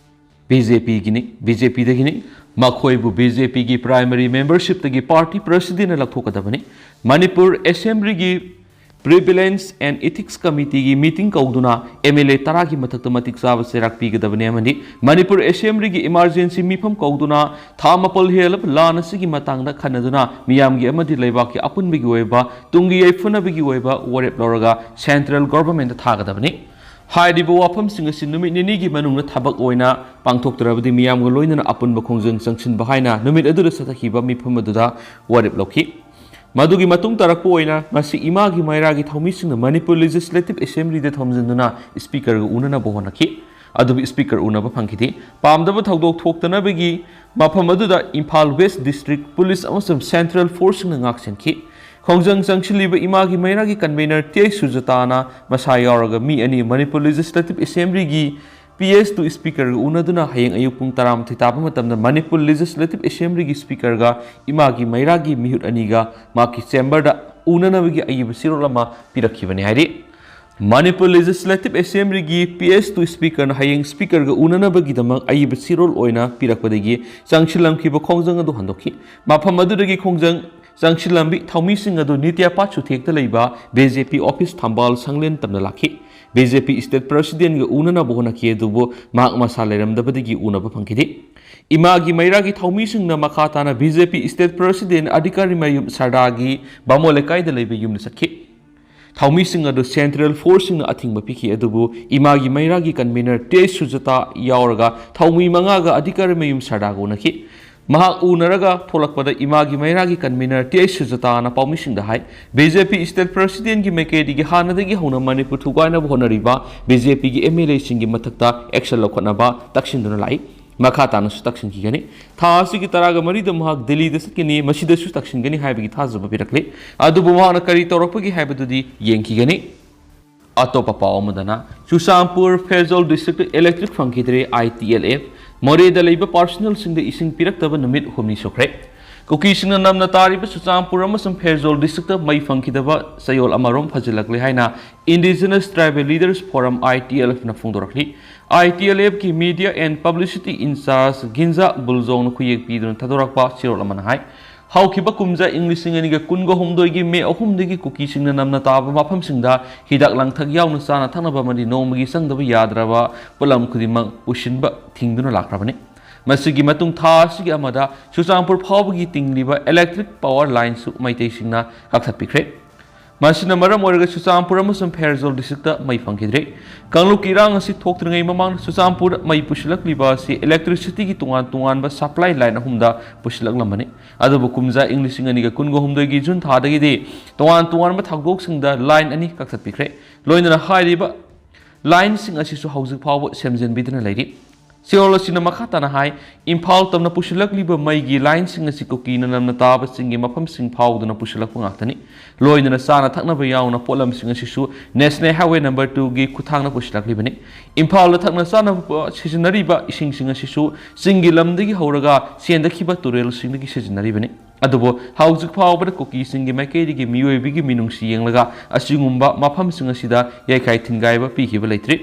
BJPꯒꯤꯅꯤ, BJPꯗꯒꯤꯅꯤ꯫ ꯃꯈꯣꯏꯕꯨ BJPꯒꯤ primary membershipꯇꯒꯤ party presidentꯅ ꯂꯧꯊꯣꯛꯀꯗꯕꯅꯤ꯫ Manipur Assemblyꯒꯤ Prevalence and Ethics Committeeꯒꯤ meeting ꯀꯧꯗꯨꯅ MLA ꯇꯔꯥꯒꯤ ꯃꯊꯛꯇ ꯃꯇꯤꯛ ꯆꯥꯕ ꯆꯩꯔꯥꯛ ꯄꯤꯒꯗꯕꯅꯤ ꯑꯃꯗꯤ ꯃꯅꯤꯄꯨꯔ Assemblyꯒꯤ emergency ꯃꯤꯐꯝ ꯀꯧꯗꯨꯅ ꯊꯥ ꯃꯥꯄꯜ ꯍꯦꯜꯂꯕ ꯂꯥꯟ ꯑꯁꯤꯒꯤ ꯃꯇꯥꯡꯗ ꯈꯟꯅꯗꯨꯅ ꯃꯤꯌꯥꯝꯒꯤ ꯑꯃꯗꯤ ꯂꯩꯕꯥꯛꯀꯤ ꯑꯄꯨꯟꯕꯒꯤ ꯑꯣꯏꯕ ꯇꯨꯡꯒꯤ ꯌꯥꯏꯐꯅꯕꯒꯤ ꯑꯣꯏꯕ ꯋꯥꯔꯦꯞ ꯂꯧꯔꯒ central governmentꯇ ꯊꯥꯒꯗꯕꯅꯤ꯫ ꯍꯥꯏꯔꯤꯕ ꯋꯥꯐꯝꯁꯤꯡ ꯑꯁꯤ ꯅꯨꯃꯤꯠ ꯅꯤꯅꯤꯒꯤ ꯃꯅꯨꯡꯗ ꯊꯕꯛ ꯑꯣꯏꯅ ꯄꯥꯡꯊꯣꯛꯇ꯭ꯔꯕꯗꯤ ꯃꯤꯌꯥꯝꯒ ꯂꯣꯏꯅꯅ ꯑꯄꯨꯟꯕ ꯈꯣꯡꯖꯪ ꯆꯪꯁꯤꯟꯕ ꯍꯥꯏꯅ ꯅꯨꯃꯤꯠ ꯑꯗꯨꯗ ꯆꯠꯊꯈꯤꯕ ꯃꯤꯐꯝ ꯑꯗꯨꯗ ꯋꯥꯔꯦꯞ ꯂꯧꯈꯤ꯫ ꯃꯗꯨꯒꯤ ꯃꯇꯨꯡ ꯇꯥꯔꯛꯄ ꯑꯣꯏꯅ ꯉꯁꯤ ꯏꯃꯥꯒꯤ ꯃꯩꯔꯥꯒꯤ ꯊꯧꯃꯤꯁꯤꯡꯅ ꯃꯅꯤꯄꯨꯔ Legislative Assemblyꯗ ꯊꯣꯝꯖꯤꯟꯗꯨꯅ Speakerꯒ ꯎꯅꯅꯕ ꯍꯣꯠꯅꯈꯤ꯫ ꯑꯗꯨꯕꯨ Speaker ꯎꯅꯕ ꯐꯪꯈꯤꯗꯦ꯫ ꯄꯥꯝꯗꯕ ꯊꯧꯗꯣꯛ ꯊꯣꯛꯇꯅꯕꯒꯤ ꯃꯐꯝ ꯑꯗꯨꯗ ꯏꯝꯐꯥꯜ West District Police ꯑꯃꯁꯨꯡ Central Forceꯁꯤꯡꯅ ꯉꯥꯛꯁꯦꯟꯈꯤ꯫ ꯈꯣꯡꯖꯪ ꯆꯪꯁꯤꯜꯂꯤꯕ ꯏꯃꯥꯒꯤ ꯃꯩꯔꯥꯒꯤ convener ꯇꯤ ꯑꯩꯆ ꯁꯨꯖꯥꯇꯥꯅ ꯃꯁꯥ ꯌꯥꯎꯔꯒ ꯃꯤ ꯑꯅꯤ ꯃꯅꯤꯄꯨꯔ Legislative Assemblyꯒꯤ PS two Speakerꯒ ꯎꯅꯗꯨꯅ ꯍꯌꯦꯡ ꯑꯌꯨꯛ ꯄꯨꯡ ꯇꯔꯥꯃꯥꯊꯣꯏ ꯇꯥꯕ ꯃꯇꯝꯗ ꯃꯅꯤꯄꯨꯔ Legislative Assemblyꯒꯤ Speakerꯒ ꯏꯃꯥꯒꯤ ꯃꯩꯔꯥꯒꯤ ꯃꯤꯍꯨꯠ ꯑꯅꯤꯒ ꯃꯍꯥꯛꯀꯤ chamberꯗ ꯎꯅꯅꯕꯒꯤ ꯑꯏꯕ ꯆꯤꯔꯣꯜ ꯑꯃ ꯄꯤꯔꯛꯈꯤꯕꯅꯤ ꯍꯥꯏꯔꯤ꯫ ꯃꯅꯤꯄꯨꯔ Legislative Assemblyꯒꯤ PS two Speakerꯅ ꯍꯌꯦꯡ Speakerꯒ ꯎꯅꯅꯕꯒꯤꯗꯃꯛ ꯑꯏꯕ ꯆꯤꯔꯣꯜ ꯑꯣꯏꯅ ꯄꯤꯔꯛꯄꯗꯒꯤ ꯆꯪꯁꯤꯜꯂꯝꯈꯤꯕ ꯈꯣꯡꯖꯪ ꯑꯗꯨ ꯍꯟꯗꯣꯛꯈꯤ꯫ ꯃꯐꯝ ꯑꯗꯨꯗꯒꯤ ꯈꯣꯡꯖꯪ ꯆꯪꯁꯤꯜꯂꯝꯕꯤ ꯊꯧꯃꯤꯁꯤꯡ ꯑꯗꯨ ꯅꯤꯇ꯭ꯌꯥꯄꯥꯠ ꯁꯨꯊꯦꯛꯇ ꯂꯩꯕ BJP office ꯊꯝꯕꯥꯜ ꯁꯪꯂꯦꯟ ꯇꯝꯅ ꯂꯥꯛꯈꯤ꯫ BJP state presidentꯒ ꯎꯅꯅꯕ ꯍꯣꯠꯅꯈꯤ, ꯑꯗꯨꯕꯨ ꯃꯍꯥꯛ ꯃꯁꯥ ꯂꯩꯔꯝꯗꯕꯗꯒꯤ ꯎꯅꯕ ꯐꯪꯈꯤꯗꯦ꯫ ꯏꯃꯥꯒꯤ ꯃꯩꯔꯥꯒꯤ ꯊꯧꯃꯤꯁꯤꯡꯅ ꯃꯈꯥ ꯇꯥꯅ ꯕꯤ ꯖꯦ ꯄꯤ state president ꯑꯙꯤꯀꯥꯔꯤ ꯃꯌꯨꯝ ꯁꯔꯗꯥꯒꯤ ꯕꯥꯃꯣꯟ ꯂꯩꯀꯥꯏꯗ ꯂꯩꯕ ꯌꯨꯝꯗ ꯆꯠꯈꯤ꯫ ꯊꯧꯃꯤꯁꯤꯡ ꯑꯗꯨ central forceꯁꯤꯡꯅ ꯑꯊꯤꯡꯕ ꯄꯤꯈꯤ, ꯑꯗꯨꯕꯨ ꯏꯃꯥꯒꯤ ꯃꯩꯔꯥꯒꯤ convener ꯇꯤ ꯑꯩꯆ ꯁꯨꯖꯥꯇꯥ ꯌꯥꯎꯔꯒ ꯊꯧꯃꯤ ꯃꯉꯥꯒ ꯑꯙꯤꯀꯥꯔꯤ ꯃꯌꯨꯝ ꯁꯔꯗꯥꯒ ꯎꯅꯈꯤ꯫ ꯃꯍꯥꯛ ꯎꯅꯔꯒ ꯊꯣꯛꯂꯛꯄꯗ ꯏꯃꯥꯒꯤ ꯃꯩꯔꯥꯒꯤ convener ꯇꯤ ꯑꯩꯆ ꯁꯨꯖꯥꯇꯥꯅ ꯄꯥꯎꯃꯤꯁꯤꯡꯗ ꯍꯥꯏ, ꯕꯤ ꯖꯦ ꯄꯤ state presidentꯀꯤ ꯃꯥꯏꯀꯩꯗꯒꯤ ꯍꯥꯟꯅꯗꯒꯤ ꯍꯧꯅ ꯃꯅꯤꯄꯨꯔ ꯊꯨꯒꯥꯏꯅꯕ ꯍꯣꯠꯅꯔꯤꯕ ꯕꯤ ꯖꯦ ꯄꯤꯒꯤ ꯑꯦꯝ ꯑꯦꯜ ꯑꯦꯁꯤꯡꯒꯤ ꯃꯊꯛꯇ action ꯂꯧꯈꯠꯅꯕ ꯇꯛꯁꯤꯟꯗꯨꯅ ꯂꯥꯛꯏ꯫ ꯃꯈꯥ ꯇꯥꯅꯁꯨ ꯇꯛꯁꯤꯟꯈꯤꯒꯅꯤ꯫ ꯊꯥ ꯑꯁꯤꯒꯤ ꯇꯔꯥꯒ ꯃꯔꯤꯗ ꯃꯍꯥꯛ ꯗꯤꯜꯂꯤꯗ ꯆꯠꯀꯅꯤ, ꯃꯁꯤꯗꯁꯨ ꯇꯛꯁꯤꯟꯒꯅꯤ ꯍꯥꯏꯕꯒꯤ ꯊꯥꯖꯕ ꯄꯤꯔꯛꯂꯤ꯫ ꯑꯗꯨꯕꯨ ꯃꯍꯥꯛꯅ ꯀꯔꯤ ꯇꯧꯔꯛꯄꯒꯦ ꯍꯥꯏꯕꯗꯨꯗꯤ ꯌꯦꯡꯈꯤꯒꯅꯤ꯫ ꯑꯇꯣꯞꯄ ꯄꯥꯎ ꯑꯃꯗꯅ, ꯆꯨꯔꯆꯥꯟꯄꯨꯔ ꯐꯦꯔꯖꯣꯜ districtꯇ electric ꯐꯪꯈꯤꯗ꯭ꯔꯦ, ꯑꯥꯏ ꯇꯤ ꯑꯦꯜ ꯑꯦꯐ꯫ ꯃꯣꯔꯦꯗ ꯂꯩꯕ personalꯁꯤꯡꯗ ꯏꯁꯤꯡ ꯄꯤꯔꯛꯇꯕ ꯅꯨꯃꯤꯠ ꯍꯨꯝꯅꯤ ꯁꯨꯈ꯭ꯔꯦ꯫ ꯀꯨꯀꯤꯁꯤꯡꯅ ꯅꯝꯅ ꯇꯥꯔꯤꯕ ꯆꯨꯔꯆꯥꯟꯄꯨꯔ ꯑꯃꯁꯨꯡ ꯐꯦꯔꯖꯣꯜ districtꯇ ꯃꯩ ꯐꯪꯈꯤꯗꯕ ꯆꯌꯣꯜ ꯑꯃꯔꯣꯝ ꯐꯖꯤꯜꯂꯛꯂꯦ ꯍꯥꯏꯅ Indigenous Tribal Leaders Forum, ITLF, ꯅ ꯐꯣꯡꯗꯣꯔꯛꯂꯤ꯫ ITLFꯀꯤ media and publicity incharge ꯒꯤꯟꯖꯥ ꯕꯨꯜꯖꯣꯡꯅ ꯈꯨꯌꯦꯛ ꯄꯤꯗꯨꯅ ꯊꯥꯗꯣꯔꯛꯄ ꯆꯦꯔꯣꯜ ꯑꯃꯅ ꯍꯥꯏ, ꯍꯧꯈꯤꯕ ꯀꯨꯝꯖꯥ ꯏꯪ ꯂꯤꯁꯤꯡ ꯑꯅꯤꯒ ꯀꯨꯟꯒ ꯍꯨꯝꯗꯣꯏꯒꯤ ꯃꯦ ꯑꯍꯨꯝꯗꯒꯤ ꯀꯨꯀꯤꯁꯤꯡꯅ ꯅꯝꯅ ꯇꯥꯕ ꯃꯐꯝꯁꯤꯡꯗ ꯍꯤꯗꯥꯛ ꯂꯥꯡꯊꯛ ꯌꯥꯎꯅ ꯆꯥꯅ ꯊꯛꯅꯕ ꯑꯃꯗꯤ ꯅꯣꯡꯃꯒꯤ ꯆꯪꯗꯕ ꯌꯥꯗ꯭ꯔꯕ ꯄꯣꯠꯂꯝ ꯈꯨꯗꯤꯡꯃꯛ ꯄꯨꯁꯤꯟꯕ ꯊꯤꯡꯗꯨꯅ ꯂꯥꯛꯈ꯭ꯔꯕꯅꯤ꯫ ꯃꯁꯤꯒꯤ ꯃꯇꯨꯡ ꯊꯥ ꯑꯁꯤꯒꯤ ꯑꯃꯗ ꯆꯨꯔꯆꯥꯟꯄꯨꯔ ꯐꯥꯎꯕꯒꯤ ꯇꯤꯡꯂꯤꯕ electric power lineꯁꯨ ꯃꯩꯇꯩꯁꯤꯡꯅ ꯀꯛꯊꯠꯄꯤꯈ꯭ꯔꯦ꯫ ꯃꯁꯤꯅ ꯃꯔꯝ ꯑꯣꯏꯔꯒ ꯆꯨꯔꯆꯥꯟꯄꯨꯔ ꯑꯃꯁꯨꯡ ꯐꯦꯔꯖꯣꯜ districtꯇ ꯃꯩ ꯐꯪꯈꯤꯗ꯭ꯔꯦ꯫ ꯀꯥꯡꯂꯨꯞꯀꯤ ꯏꯔꯥꯡ ꯑꯁꯤ ꯊꯣꯛꯇ꯭ꯔꯤꯉꯩ ꯃꯃꯥꯡꯗ ꯆꯨꯔꯆꯥꯟꯄꯨꯔꯗ ꯃꯩ ꯄꯨꯁꯤꯜꯂꯛꯂꯤꯕ ꯑꯁꯤ electricityꯒꯤ ꯇꯣꯉꯥꯟ ꯇꯣꯉꯥꯟꯕ supply line ꯑꯍꯨꯝꯗ ꯄꯨꯁꯤꯜꯂꯛꯂꯝꯕꯅꯤ꯫ ꯑꯗꯨꯕꯨ ꯀꯨꯝꯖꯥ ꯏꯪ ꯂꯤꯁꯤꯡ ꯑꯅꯤꯒ ꯀꯨꯟꯒ ꯍꯨꯝꯗꯣꯏꯒꯤ ꯖꯨꯟ ꯊꯥꯗꯒꯤꯗꯤ ꯇꯣꯉꯥꯟ ꯇꯣꯉꯥꯟꯕ ꯊꯧꯗꯣꯛꯁꯤꯡꯗ line ꯑꯅꯤ ꯀꯛꯊꯠꯄꯤꯈ꯭ꯔꯦ꯫ ꯂꯣꯏꯅꯅ ꯍꯥꯏꯔꯤꯕ lineꯁꯤꯡ ꯑꯁꯤꯁꯨ ꯍꯧꯖꯤꯛ ꯐꯥꯎꯕ ꯁꯦꯝꯖꯤꯟꯕꯤꯗꯨꯅ ꯂꯩꯔꯤ꯫ ꯆꯦꯔꯣꯜ ꯑꯁꯤꯅ ꯃꯈꯥ ꯇꯥꯅ ꯍꯥꯏ, ꯏꯝꯐꯥꯜ ꯇꯝꯅ ꯄꯨꯁꯤꯜꯂꯛꯂꯤꯕ ꯃꯩꯒꯤ lineꯁꯤꯡ ꯑꯁꯤ ꯀꯨꯀꯤꯅ ꯅꯝꯅ ꯇꯥꯕ ꯆꯤꯡꯒꯤ ꯃꯐꯝꯁꯤꯡ ꯐꯥꯎꯗꯨꯅ ꯄꯨꯁꯤꯜꯂꯛꯄ ꯉꯥꯛꯇꯅꯤ꯫ ꯂꯣꯏꯅꯅ ꯆꯥꯅ ꯊꯛꯅꯕ ꯌꯥꯎꯅ ꯄꯣꯠꯂꯝꯁꯤꯡ ꯑꯁꯤꯁꯨ National Highway number twoꯒꯤ ꯈꯨꯠꯊꯥꯡꯗ ꯄꯨꯁꯤꯜꯂꯛꯂꯤꯕꯅꯤ꯫ ꯏꯝꯐꯥꯜꯗ ꯊꯛꯅ ꯆꯥꯅꯕ ꯁꯤꯖꯤꯟꯅꯔꯤꯕ ꯏꯁꯤꯡꯁꯤꯡ ꯑꯁꯤꯁꯨ ꯆꯤꯡꯒꯤ ꯂꯝꯗꯒꯤ ꯍꯧꯔꯒ ꯆꯦꯟꯗꯈꯤꯕ ꯇꯨꯔꯦꯜꯁꯤꯡꯗꯒꯤ ꯁꯤꯖꯤꯟꯅꯔꯤꯕꯅꯤ꯫ ꯑꯗꯨꯕꯨ ꯍꯧꯖꯤꯛ ꯐꯥꯎꯕꯗ ꯀꯨꯀꯤꯁꯤꯡꯒꯤ ꯃꯥꯏꯀꯩꯗꯒꯤ ꯃꯤꯑꯣꯏꯕꯒꯤ ꯃꯤꯅꯨꯡꯁꯤ ꯌꯦꯡꯂꯒ ꯑꯁꯤꯒꯨꯝꯕ ꯃꯐꯝꯁꯤꯡ ꯑꯁꯤꯗ ꯌꯩꯈꯥꯏ ꯊꯤꯟꯒꯥꯏꯕ ꯄꯤꯈꯤꯕ ꯂꯩꯇ꯭ꯔꯤ꯫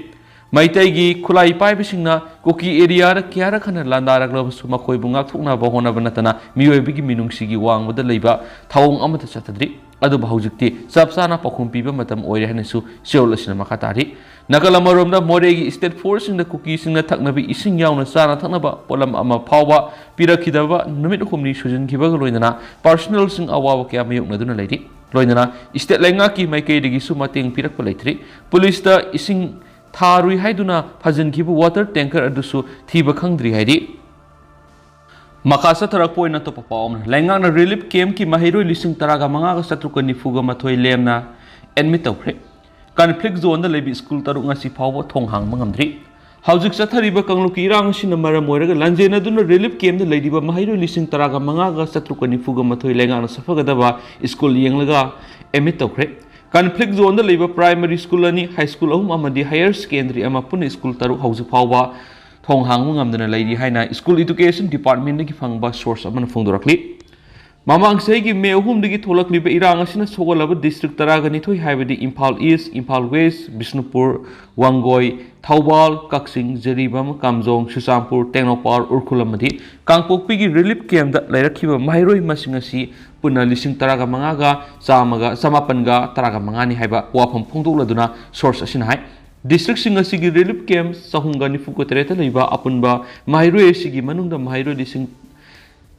ꯃꯩꯇꯩꯒꯤ ꯈꯨꯠꯂꯥꯏ ꯄꯥꯏꯕꯁꯤꯡꯅ ꯀꯨꯀꯤ ꯑꯦꯔꯤꯌꯥꯗ ꯀꯌꯥꯔꯛ ꯍꯟꯅ ꯂꯥꯟꯗꯥꯔꯛꯂꯕꯁꯨ ꯃꯈꯣꯏꯕꯨ ꯉꯥꯛꯊꯣꯛꯅꯕ ꯍꯣꯠꯅꯕ ꯅꯠꯇꯅ ꯃꯤꯑꯣꯏꯕꯒꯤ ꯃꯤꯅꯨꯡꯁꯤꯒꯤ ꯋꯥꯡꯃꯗ ꯂꯩꯕ ꯊꯧꯑꯣꯡ ꯑꯃꯠꯇ ꯆꯠꯊꯗ꯭ꯔꯤ꯫ ꯑꯗꯨꯕꯨ ꯍꯧꯖꯤꯛꯇꯤ ꯆꯞ ꯆꯥꯅ ꯄꯥꯎꯈꯨꯝ ꯄꯤꯕ ꯃꯇꯝ ꯑꯣꯏꯔꯦ ꯍꯥꯏꯅꯁꯨ ꯆꯦꯔꯣꯜ ꯑꯁꯤꯅ ꯃꯈꯥ ꯇꯥꯔꯤ꯫ ꯅꯥꯀꯜ ꯑꯃꯔꯣꯝꯗ ꯃꯣꯔꯦꯒꯤ ꯁ꯭ꯇꯦꯠ ꯐꯣꯔꯁꯁꯤꯡꯅ ꯀꯨꯀꯤꯁꯤꯡꯅ ꯊꯛꯅꯕ ꯏꯁꯤꯡ ꯌꯥꯎꯅ ꯆꯥꯅ ꯊꯛꯅꯕ ꯄꯣꯠꯂꯝ ꯑꯃ ꯐꯥꯎꯕ ꯄꯤꯔꯛꯈꯤꯗꯕ ꯅꯨꯃꯤꯠ ꯍꯨꯝꯅꯤ ꯁꯨꯖꯤꯟꯈꯤꯕꯒ ꯂꯣꯏꯅꯅ ꯄꯥꯔꯁꯣꯅꯦꯜꯁꯤꯡ ꯑꯋꯥꯕ ꯀꯌꯥ ꯃꯥꯌꯣꯛꯅꯗꯨꯅ ꯂꯩꯔꯤ꯫ ꯂꯣꯏꯅꯅ ꯁ꯭ꯇꯦꯠ ꯂꯩꯉꯥꯛꯀꯤ ꯃꯥꯏꯀꯩꯗꯒꯤꯁꯨ ꯃꯇꯦꯡ ꯄꯤꯔꯛꯄ ꯂꯩꯇ꯭ꯔꯤ꯫ ꯄꯨꯂꯤꯁꯇ ꯏꯁꯤꯡ ꯊꯥꯔꯨꯏ ꯍꯥꯏꯗꯨꯅ ꯐꯥꯖꯤꯟꯈꯤꯕ ꯋꯥꯇꯔ ꯇꯦꯡꯀꯔ ꯑꯗꯨꯁꯨ ꯊꯤꯕ ꯈꯪꯗ꯭ꯔꯤ ꯍꯥꯏꯔꯤ꯫ ꯃꯈꯥ ꯆꯠꯊꯔꯛꯄ ꯑꯣꯏꯅ ꯑꯇꯣꯞꯄ ꯄꯥꯎ ꯑꯃꯅ, ꯂꯩꯉꯥꯛꯅ ꯔꯤꯂꯤꯐ ꯀꯦꯝꯞꯀꯤ ꯃꯍꯩꯔꯣꯏ ꯂꯤꯁꯤꯡ ꯇꯔꯥꯒ ꯃꯉꯥꯒ ꯆꯥꯇ꯭ꯔꯨꯛꯀ ꯅꯤꯐꯨꯒ ꯃꯥꯊꯣꯏ ꯂꯦꯝꯅ ꯑꯦꯗꯃꯤꯠ ꯇꯧꯈ꯭ꯔꯦ꯫ ꯀꯟꯐ꯭ꯂꯤꯛ ꯖꯣꯟꯗ ꯂꯩꯕ ꯁ꯭ꯀꯨꯜ ꯇꯔꯨꯛ ꯉꯁꯤ ꯐꯥꯎꯕ ꯊꯣꯡ ꯍꯥꯡꯕ ꯉꯝꯗ꯭ꯔꯤ꯫ ꯍꯧꯖꯤꯛ ꯆꯠꯊꯔꯤꯕ ꯀꯥꯡꯂꯨꯞꯀꯤ ꯏꯔꯥꯡ ꯑꯁꯤꯅ ꯃꯔꯝ ꯑꯣꯏꯔꯒ ꯂꯥꯟꯖꯦꯟꯅꯗꯨꯅ ꯔꯤꯂꯤꯐ ꯀꯦꯝꯞꯇ ꯂꯩꯔꯤꯕ ꯃꯍꯩꯔꯣꯏ ꯂꯤꯁꯤꯡ ꯇꯔꯥꯒ ꯃꯉꯥꯒ ꯆꯥꯇ꯭ꯔꯨꯛꯀ ꯅꯤꯐꯨꯒ ꯃꯥꯊꯣꯏ ꯂꯩꯉꯥꯛꯅ ꯁꯥꯐꯒꯗꯕ ꯁ꯭ꯀꯨꯜ ꯌꯦꯡꯂꯒ ꯑꯦꯗꯃꯤꯠ ꯇꯧꯈ꯭ꯔꯦ꯫ ꯀꯟꯐ꯭ꯂꯤꯛ ꯖꯣꯟꯗ ꯂꯩꯕ ꯄ꯭ꯔꯥꯏꯃꯔꯤ ꯁ꯭ꯀꯨꯜ ꯑꯅꯤ, ꯍꯥꯏ ꯁ꯭ꯀꯨꯜ ꯑꯍꯨꯝ ꯑꯃꯗꯤ ꯍꯥꯌꯔ ꯁꯦꯀꯦꯟꯗꯔꯤ ꯑꯃ ꯄꯨꯟꯅ ꯁ꯭ꯀꯨꯜ ꯇꯔꯨꯛ ꯍꯧꯖꯤꯛ ꯐꯥꯎꯕ ꯊꯣꯡ ꯍꯥꯡꯕ ꯉꯝꯗꯅ ꯂꯩꯔꯤ ꯍꯥꯏꯅ ꯁ꯭ꯀꯨꯜ ꯏꯗꯨꯀꯦꯁꯟ ꯗꯤꯄꯥꯔꯠꯃꯦꯟꯠꯇꯒꯤ ꯐꯪꯕ ꯁꯣꯔꯁ ꯑꯃꯅ ꯐꯣꯡꯗꯣꯔꯛꯂꯤ꯫ ꯃꯃꯥꯡ ꯆꯍꯤꯒꯤ ꯃꯦ ꯑꯍꯨꯝꯗꯒꯤ ꯊꯣꯛꯂꯛꯂꯤꯕ ꯏꯔꯥꯡ ꯑꯁꯤꯅ ꯁꯣꯛꯍꯜꯂꯕ ꯗꯤꯁꯇ꯭ꯔꯤꯛ ꯇꯔꯥꯒ ꯅꯤꯊꯣꯏ ꯍꯥꯏꯕꯗꯤ ꯏꯝꯐꯥꯜ ꯏꯁ, ꯏꯝꯐꯥꯜ ꯋꯦꯁ, ꯕꯤꯁꯅꯨꯄꯨꯔ, ꯋꯥꯡꯒꯣꯏ, ꯊꯧꯕꯥꯜ, ꯀꯛꯆꯤꯡ, ꯖꯤꯔꯤꯕꯥꯝ, ꯀꯥꯝꯖꯣꯡ, ꯆꯨꯔꯆꯥꯟꯄꯨꯔ, ꯇꯦꯡꯅꯧꯄꯥꯜ, ꯎꯈ꯭ꯔꯨꯜ ꯑꯃꯗꯤ ꯀꯥꯡꯄꯣꯛꯄꯤꯒꯤ ꯔꯤꯂꯤꯐ ꯀꯦꯝꯞꯇ ꯂꯩꯔꯛꯈꯤꯕ ꯃꯍꯩꯔꯣꯏ ꯃꯁꯤꯡ ꯑꯁꯤ ꯄꯨꯟꯅ ꯂꯤꯁꯤꯡ ꯇꯔꯥꯒ ꯃꯉꯥꯒ ꯆꯥꯝꯃꯒ, ꯆꯃꯥꯄꯟꯒ ꯇꯔꯥꯒ ꯃꯉꯥꯅꯤ ꯍꯥꯏꯕ ꯋꯥꯐꯝ ꯐꯣꯡꯗꯣꯛꯂꯗꯨꯅ ꯁꯣꯔꯁ ꯑꯁꯤꯅ ꯍꯥꯏ꯫ ꯗꯤꯁꯇ꯭ꯔꯤꯛꯁꯤꯡ ꯑꯁꯤꯒꯤ ꯔꯤꯂꯤꯐ ꯀꯦꯝꯞ ꯆꯍꯨꯝꯒ ꯅꯤꯐꯨꯒ ꯇꯔꯦꯠꯇ ꯂꯩꯕ ꯑꯄꯨꯟꯕ ꯃꯍꯩꯔꯣꯏ ꯑꯁꯤꯒꯤ ꯃꯅꯨꯡꯗ ꯃꯍꯩꯔꯣꯏ ꯂꯤꯁꯤꯡ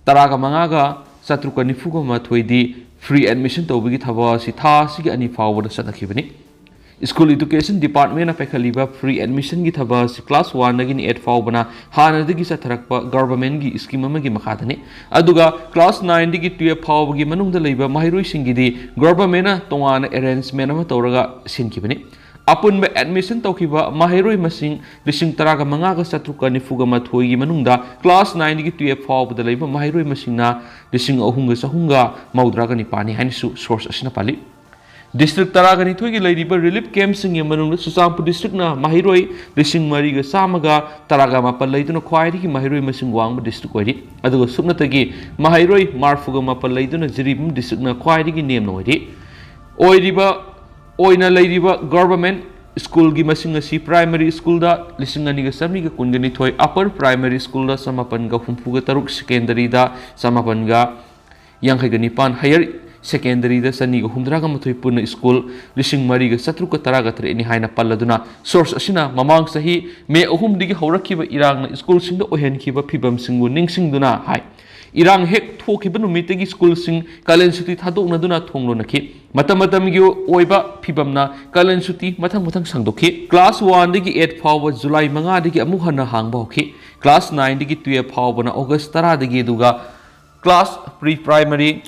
ꯇꯔꯥꯒ ꯃꯉꯥꯒ ꯆꯥꯇ꯭ꯔꯨꯛꯀ ꯅꯤꯐꯨꯒ ꯃꯥꯊꯣꯏꯗꯤ ꯐ꯭ꯔꯤ ꯑꯦꯗꯃꯤꯁꯟ ꯇꯧꯕꯒꯤ ꯊꯕꯛ ꯑꯁꯤ ꯊꯥ ꯑꯁꯤꯒꯤ ꯑꯅꯤ ꯐꯥꯎꯕꯗ ꯆꯠꯊꯈꯤꯕꯅꯤ꯫ ꯁ꯭ꯀꯨꯜ ꯏꯗꯨꯀꯦꯁꯟ ꯗꯤꯄꯥꯔꯠꯃꯦꯟꯅ ꯄꯥꯏꯈꯠꯂꯤꯕ ꯐ꯭ꯔꯤ ꯑꯦꯗꯃꯤꯁꯟꯒꯤ ꯊꯕꯛ ꯑꯁꯤ ꯀ꯭ꯂꯥꯁ ꯋꯥꯟꯗꯒꯤꯅ ꯑꯦꯠ ꯐꯥꯎꯕꯅ ꯍꯥꯟꯅꯗꯒꯤ ꯆꯠꯊꯔꯛꯄ ꯒꯚꯔꯟꯃꯦꯟꯠꯀꯤ ꯁ꯭ꯀꯤꯝ ꯑꯃꯒꯤ ꯃꯈꯥꯗꯅꯤ꯫ ꯑꯗꯨꯒ ꯀ꯭ꯂꯥꯁ ꯅꯥꯏꯟꯗꯒꯤ ꯇꯨꯌꯦꯜꯞ ꯐꯥꯎꯕꯒꯤ ꯃꯅꯨꯡꯗ ꯂꯩꯕ ꯃꯍꯩꯔꯣꯏꯁꯤꯡꯒꯤꯗꯤ ꯒꯚꯔꯟꯃꯦꯟꯠꯅ ꯇꯣꯉꯥꯟꯅ ꯑꯦꯔꯦꯟꯖꯃꯦꯟꯠ ꯑꯃ ꯇꯧꯔꯒ ꯁꯤꯟꯈꯤꯕꯅꯤ꯫ ꯑꯄꯨꯟꯕ ꯑꯦꯗꯃꯤꯁꯟ ꯇꯧꯈꯤꯕ ꯃꯍꯩꯔꯣꯏ ꯃꯁꯤꯡ ꯂꯤꯁꯤꯡ ꯇꯔꯥꯒ ꯃꯉꯥꯒ ꯆꯥꯇ꯭ꯔꯨꯛꯀ ꯅꯤꯐꯨꯒ ꯃꯥꯊꯣꯏꯒꯤ ꯃꯅꯨꯡꯗ ꯀ꯭ꯂꯥꯁ ꯅꯥꯏꯟꯗꯒꯤ ꯇꯨꯌꯦꯜꯞ ꯐꯥꯎꯕꯗ ꯂꯩꯕ ꯃꯍꯩꯔꯣꯏ ꯃꯁꯤꯡꯅ ꯂꯤꯁꯤꯡ ꯑꯍꯨꯝꯒ ꯆꯍꯨꯝꯒ ꯃꯧꯗ꯭ꯔꯥꯒ ꯅꯤꯄꯥꯜꯅꯤ ꯍꯥꯏꯅꯁꯨ ꯁꯣꯔꯁ ꯑꯁꯤꯅ ꯄꯜꯂꯤ꯫ ꯗꯤꯁꯇ꯭ꯔꯤꯛ ꯇꯔꯥꯒ ꯅꯤꯊꯣꯏꯒꯤ ꯂꯩꯔꯤꯕ ꯔꯤꯂꯤꯐ ꯀꯦꯝꯞꯁꯤꯡꯒꯤ ꯃꯅꯨꯡꯗ ꯆꯨꯔꯆꯥꯟꯄꯨꯔ ꯗꯤꯁꯇ꯭ꯔꯤꯛꯅ ꯃꯍꯩꯔꯣꯏ ꯂꯤꯁꯤꯡ ꯃꯔꯤꯒ ꯆꯥꯝꯃꯒ ꯇꯔꯥꯒ ꯃꯥꯄꯜ ꯂꯩꯗꯨꯅ ꯈ꯭ꯋꯥꯏꯗꯒꯤ ꯃꯍꯩꯔꯣꯏ ꯃꯁꯤꯡ ꯋꯥꯡꯕ ꯗꯤꯁꯇ꯭ꯔꯤꯛ ꯑꯣꯏꯔꯤ꯫ ꯑꯗꯨꯒ ꯁꯨꯞꯅꯇꯒꯤ ꯃꯍꯩꯔꯣꯏ ꯃꯔꯤꯐꯨꯒ ꯃꯥꯄꯜ ꯂꯩꯗꯨꯅ ꯖꯤꯔꯤꯕꯥꯝ ꯗꯤꯁꯇ꯭ꯔꯤꯛꯅ ꯈ꯭ꯋꯥꯏꯗꯒꯤ ꯅꯦꯝꯅ ꯑꯣꯏꯔꯤ꯫ ꯑꯣꯏꯔꯤꯕ, ꯑꯣꯏꯅ ꯂꯩꯔꯤꯕ ꯒꯚꯔꯟꯃꯦꯟꯠ ꯁ꯭ꯀꯨꯜꯒꯤ ꯃꯁꯤꯡ ꯑꯁꯤ ꯄ꯭ꯔꯥꯏꯃꯔꯤ ꯁ꯭ꯀꯨꯜꯗ ꯂꯤꯁꯤꯡ ꯑꯅꯤꯒ ꯆꯥꯃꯔꯤꯒ ꯀꯨꯟꯒ ꯅꯤꯊꯣꯏ, ꯑꯄꯔ ꯄ꯭ꯔꯥꯏꯃꯔꯤ ꯁ꯭ꯀꯨꯜꯗ ꯆꯃꯥꯄꯟꯒ ꯍꯨꯝꯐꯨꯒ ꯇꯔꯨꯛ, ꯁꯦꯀꯦꯟꯗꯔꯤꯗ ꯆꯃꯥꯄꯟꯒ ꯌꯥꯡꯈꯩꯒ ꯅꯤꯄꯥꯟ, ꯍꯥꯌꯔ ꯁꯦꯀꯦꯟꯗꯔꯤꯗ ꯆꯅꯤꯒ ꯍꯨꯝꯗ꯭ꯔꯥꯒ ꯃꯥꯊꯣꯏ, ꯄꯨꯟꯅ ꯁ꯭ꯀꯨꯜ ꯂꯤꯁꯤꯡ ꯃꯔꯤꯒ ꯆꯥꯇ꯭ꯔꯨꯛꯀ ꯇꯔꯥꯒ ꯇꯔꯦꯠꯅꯤ ꯍꯥꯏꯅ ꯄꯜꯂꯗꯨꯅ, ꯁꯣꯔꯁ ꯑꯁꯤꯅ ꯃꯃꯥꯡ ꯆꯍꯤ ꯃꯦ ꯑꯍꯨꯝꯗꯒꯤ ꯍꯧꯔꯛꯈꯤꯕ ꯏꯔꯥꯡꯅ ꯁ꯭ꯀꯨꯜꯁꯤꯡꯗ ꯑꯣꯏꯍꯟꯈꯤꯕ ꯐꯤꯕꯝꯁꯤꯡꯕꯨ ꯅꯤꯡꯁꯤꯡꯗꯨꯅ ꯍꯥꯏ꯫ ꯏꯔꯥꯡ ꯍꯦꯛ ꯊꯣꯛꯈꯤꯕ ꯅꯨꯃꯤꯠꯇꯒꯤ ꯁ꯭ꯀꯨꯜꯁꯤꯡ ꯀꯥꯂꯦꯟ ꯁꯨꯇꯤ ꯊꯥꯗꯣꯛꯅꯗꯨꯅ ꯊꯣꯡ ꯂꯣꯟꯅꯈꯤ꯫ ꯃꯇꯝ ꯃꯇꯝꯒꯤ ꯑꯣꯏꯕ ꯐꯤꯕꯝꯅ ꯀꯥꯂꯦꯟ ꯁꯨꯇꯤ ꯃꯊꯪ ꯃꯊꯪ ꯁꯥꯡꯗꯣꯛꯈꯤ꯫ ꯀ꯭ꯂꯥꯁ ꯋꯥꯟꯗꯒꯤ ꯑꯩꯠ ꯐꯥꯎꯕ ꯖꯨꯂꯥꯏ ꯃꯉꯥꯗꯒꯤ ꯑꯃꯨꯛ ꯍꯟꯅ ꯍꯥꯡꯕ ꯍꯧꯈꯤ꯫ ꯀ꯭ꯂꯥꯁ ꯅꯥꯏꯟꯗꯒꯤ ꯇꯨꯌꯦꯜꯞ ꯐꯥꯎꯕꯅ ꯑꯣꯒꯁ ꯇꯔꯥꯗꯒꯤ, ꯑꯗꯨꯒ ꯀ꯭ꯂꯥꯁ ꯄ꯭ꯔꯤ ꯄ꯭ꯔꯥꯏꯃꯔꯤ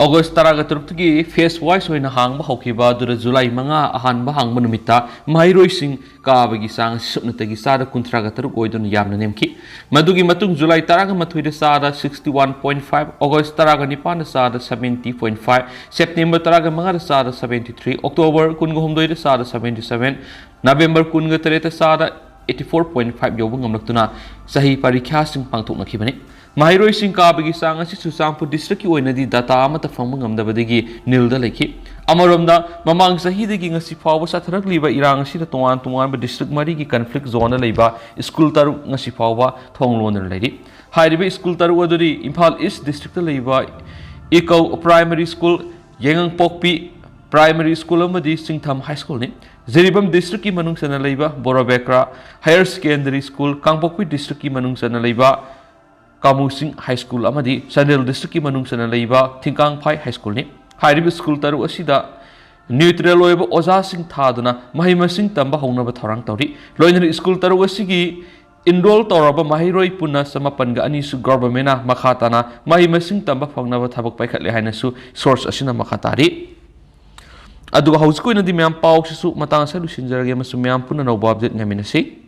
ꯑꯣꯒꯁ ꯇꯔꯥꯒ ꯇꯔꯨꯛꯇꯒꯤ ꯐꯦꯁ ꯋꯥꯏꯁ ꯑꯣꯏꯅ ꯍꯥꯡꯕ ꯍꯧꯈꯤꯕ ꯑꯗꯨꯗ ꯖꯨꯂꯥꯏ ꯃꯉꯥ ꯑꯍꯥꯟꯕ ꯍꯥꯡꯕ ꯅꯨꯃꯤꯠꯇ ꯃꯍꯩꯔꯣꯏꯁꯤꯡ ꯀꯥꯕꯒꯤ ꯆꯥꯡ ꯑꯁꯤ ꯁꯨꯞꯅꯇꯒꯤ ꯆꯥꯗ ꯀꯨꯟꯊ꯭ꯔꯥꯒ ꯇꯔꯨꯛ ꯑꯣꯏꯗꯨꯅ ꯌꯥꯝꯅ ꯅꯦꯝꯈꯤ꯫ ꯃꯗꯨꯒꯤ ꯃꯇꯨꯡ ꯖꯨꯂꯥꯏ ꯇꯔꯥꯒ ꯃꯥꯊꯣꯏꯗ ꯆꯥꯗ sixty one point five, August ꯇꯔꯥꯒ ꯅꯤꯄꯥꯟꯗ ꯆꯥꯗ seventy point five, ꯁꯦꯞꯇꯦꯝꯕꯔ ꯇꯔꯥꯒ ꯃꯉꯥꯗ ꯆꯥꯗ seventy three, ꯑꯣꯛꯇꯣꯕꯔ ꯀꯨꯟꯒ ꯍꯨꯝꯗꯣꯏꯗ ꯆꯥꯗ seventy seven, ꯅꯕꯦꯝꯕꯔ ꯀꯨꯟꯒ ꯇꯔꯦꯠꯇ ꯆꯥꯗ eighty four point five ꯌꯧꯕ ꯉꯝꯂꯛꯇꯨꯅ ꯆꯍꯤ ꯄꯔꯤꯈ꯭ꯌꯥꯁꯤꯡ ꯄꯥꯡꯊꯣꯛꯅꯈꯤꯕꯅꯤ꯫ ꯃꯍꯩꯔꯣꯏꯁꯤꯡ ꯀꯥꯕꯒꯤ ꯆꯥꯡ ꯑꯁꯤ ꯆꯨꯔꯆꯥꯟꯄꯨꯔ ꯗꯤꯁꯇ꯭ꯔꯤꯛꯀꯤ ꯑꯣꯏꯅꯗꯤ ꯗꯥꯇꯥ ꯑꯃꯠꯇ ꯐꯪꯕ ꯉꯝꯗꯕꯗꯒꯤ ꯅꯤꯜꯗ ꯂꯩꯈꯤ꯫ ꯑꯃꯔꯣꯝꯗ, ꯃꯃꯥꯡ ꯆꯍꯤꯗꯒꯤ ꯉꯁꯤ ꯐꯥꯎꯕ ꯆꯠꯊꯔꯛꯂꯤꯕ ꯏꯔꯥꯡ ꯑꯁꯤꯗ ꯇꯣꯉꯥꯟ ꯇꯣꯉꯥꯟꯕ ꯗꯤꯁꯇ꯭ꯔꯤꯛ ꯃꯔꯤꯒꯤ ꯀꯟꯐ꯭ꯂꯤꯛ ꯖꯣꯟꯗ ꯂꯩꯕ ꯁ꯭ꯀꯨꯜ ꯇꯔꯨꯛ ꯉꯁꯤ ꯐꯥꯎꯕ ꯊꯣꯡ ꯂꯣꯟꯗꯨꯅ ꯂꯩꯔꯤ꯫ ꯍꯥꯏꯔꯤꯕ ꯁ꯭ꯀꯨꯜ ꯇꯔꯨꯛ ꯑꯗꯨꯗꯤ ꯏꯝꯐꯥꯜ ꯏꯁ ꯗꯤꯁꯇ꯭ꯔꯤꯛꯇ ꯂꯩꯕ ꯏꯀꯧ ꯄ꯭ꯔꯥꯏꯃꯔꯤ ꯁ꯭ꯀꯨꯜ, ꯌꯥꯏꯉꯪꯄꯣꯛꯄꯤ ꯄ꯭ꯔꯥꯏꯃꯔꯤ ꯁ꯭ꯀꯨꯜ ꯑꯃꯗꯤ ꯆꯤꯡꯊꯝ ꯍꯥꯏ ꯁ꯭ꯀꯨꯜꯅꯤ꯫ ꯖꯤꯔꯤꯕꯥꯝ ꯗꯤꯁꯇ꯭ꯔꯤꯛꯀꯤ ꯃꯅꯨꯡ ꯆꯟꯅ ꯂꯩꯕ ꯕꯣꯔꯣꯕꯦꯀ꯭ꯔꯥ ꯍꯥꯌꯔ ꯁꯦꯀꯦꯟꯗꯔꯤ ꯁ꯭ꯀꯨꯜ, ꯀꯥꯡꯄꯣꯛꯄꯤ ꯗꯤꯁꯇ꯭ꯔꯤꯛꯀꯤ ꯃꯅꯨꯡ ꯆꯟꯅ ꯂꯩꯕ ꯀꯥꯃꯨꯁꯤꯡ ꯍꯥꯏ ꯁ꯭ꯀꯨꯜ ꯑꯃꯗꯤ ꯆꯥꯟꯗꯦꯜ ꯗꯤꯁꯇ꯭ꯔꯤꯛꯀꯤ ꯃꯅꯨꯡ ꯆꯟꯅ ꯂꯩꯕ ꯊꯤꯡꯀꯥꯡꯐꯥꯏ ꯍꯥꯏ ꯁ꯭ꯀꯨꯜꯅꯤ꯫ ꯍꯥꯏꯔꯤꯕ ꯁ꯭ꯀꯨꯜ ꯇꯔꯨꯛ ꯑꯁꯤꯗ ꯅ꯭ꯌꯨꯇ꯭ꯔꯦꯜ ꯑꯣꯏꯕ ꯑꯣꯖꯥꯁꯤꯡ ꯊꯥꯗꯨꯅ ꯃꯍꯩ ꯃꯁꯤꯡ ꯇꯝꯕ ꯍꯧꯅꯕ ꯊꯧꯔꯥꯡ ꯇꯧꯔꯤ꯫ ꯂꯣꯏꯅꯅ ꯁ꯭ꯀꯨꯜ ꯇꯔꯨꯛ ꯑꯁꯤꯒꯤ ꯏꯟꯔꯣꯜ ꯇꯧꯔꯕ ꯃꯍꯩꯔꯣꯏ ꯄꯨꯟꯅ ꯆꯃꯥꯄꯟꯒ ꯑꯅꯤꯁꯨ ꯒꯣꯚꯔꯟꯃꯦꯟꯅ ꯃꯈꯥ ꯇꯥꯅ ꯃꯍꯩ ꯃꯁꯤꯡ ꯇꯝꯕ ꯐꯪꯅꯕ ꯊꯕꯛ ꯄꯥꯏꯈꯠꯂꯦ ꯍꯥꯏꯅꯁꯨ ꯁꯣꯔꯁ ꯑꯁꯤꯅ ꯃꯈꯥ ꯇꯥꯔꯤ꯫ ꯑꯗꯨꯒ ꯍꯧꯖꯤꯛꯀꯤ ꯑꯣꯏꯅꯗꯤ ꯃꯌꯥꯝ ꯄꯥꯎꯁꯤꯁꯨ ꯃꯇꯥꯡ ꯑꯁꯤꯗ ꯂꯣꯏꯁꯤꯟꯖꯔꯒꯦ ꯑꯃꯁꯨꯡ ꯃꯌꯥꯝ ꯄꯨꯟꯅ ꯑꯅꯧꯕ ꯑꯞꯗꯦꯠ ꯉꯥꯏꯃꯤꯟꯅꯁꯤ꯫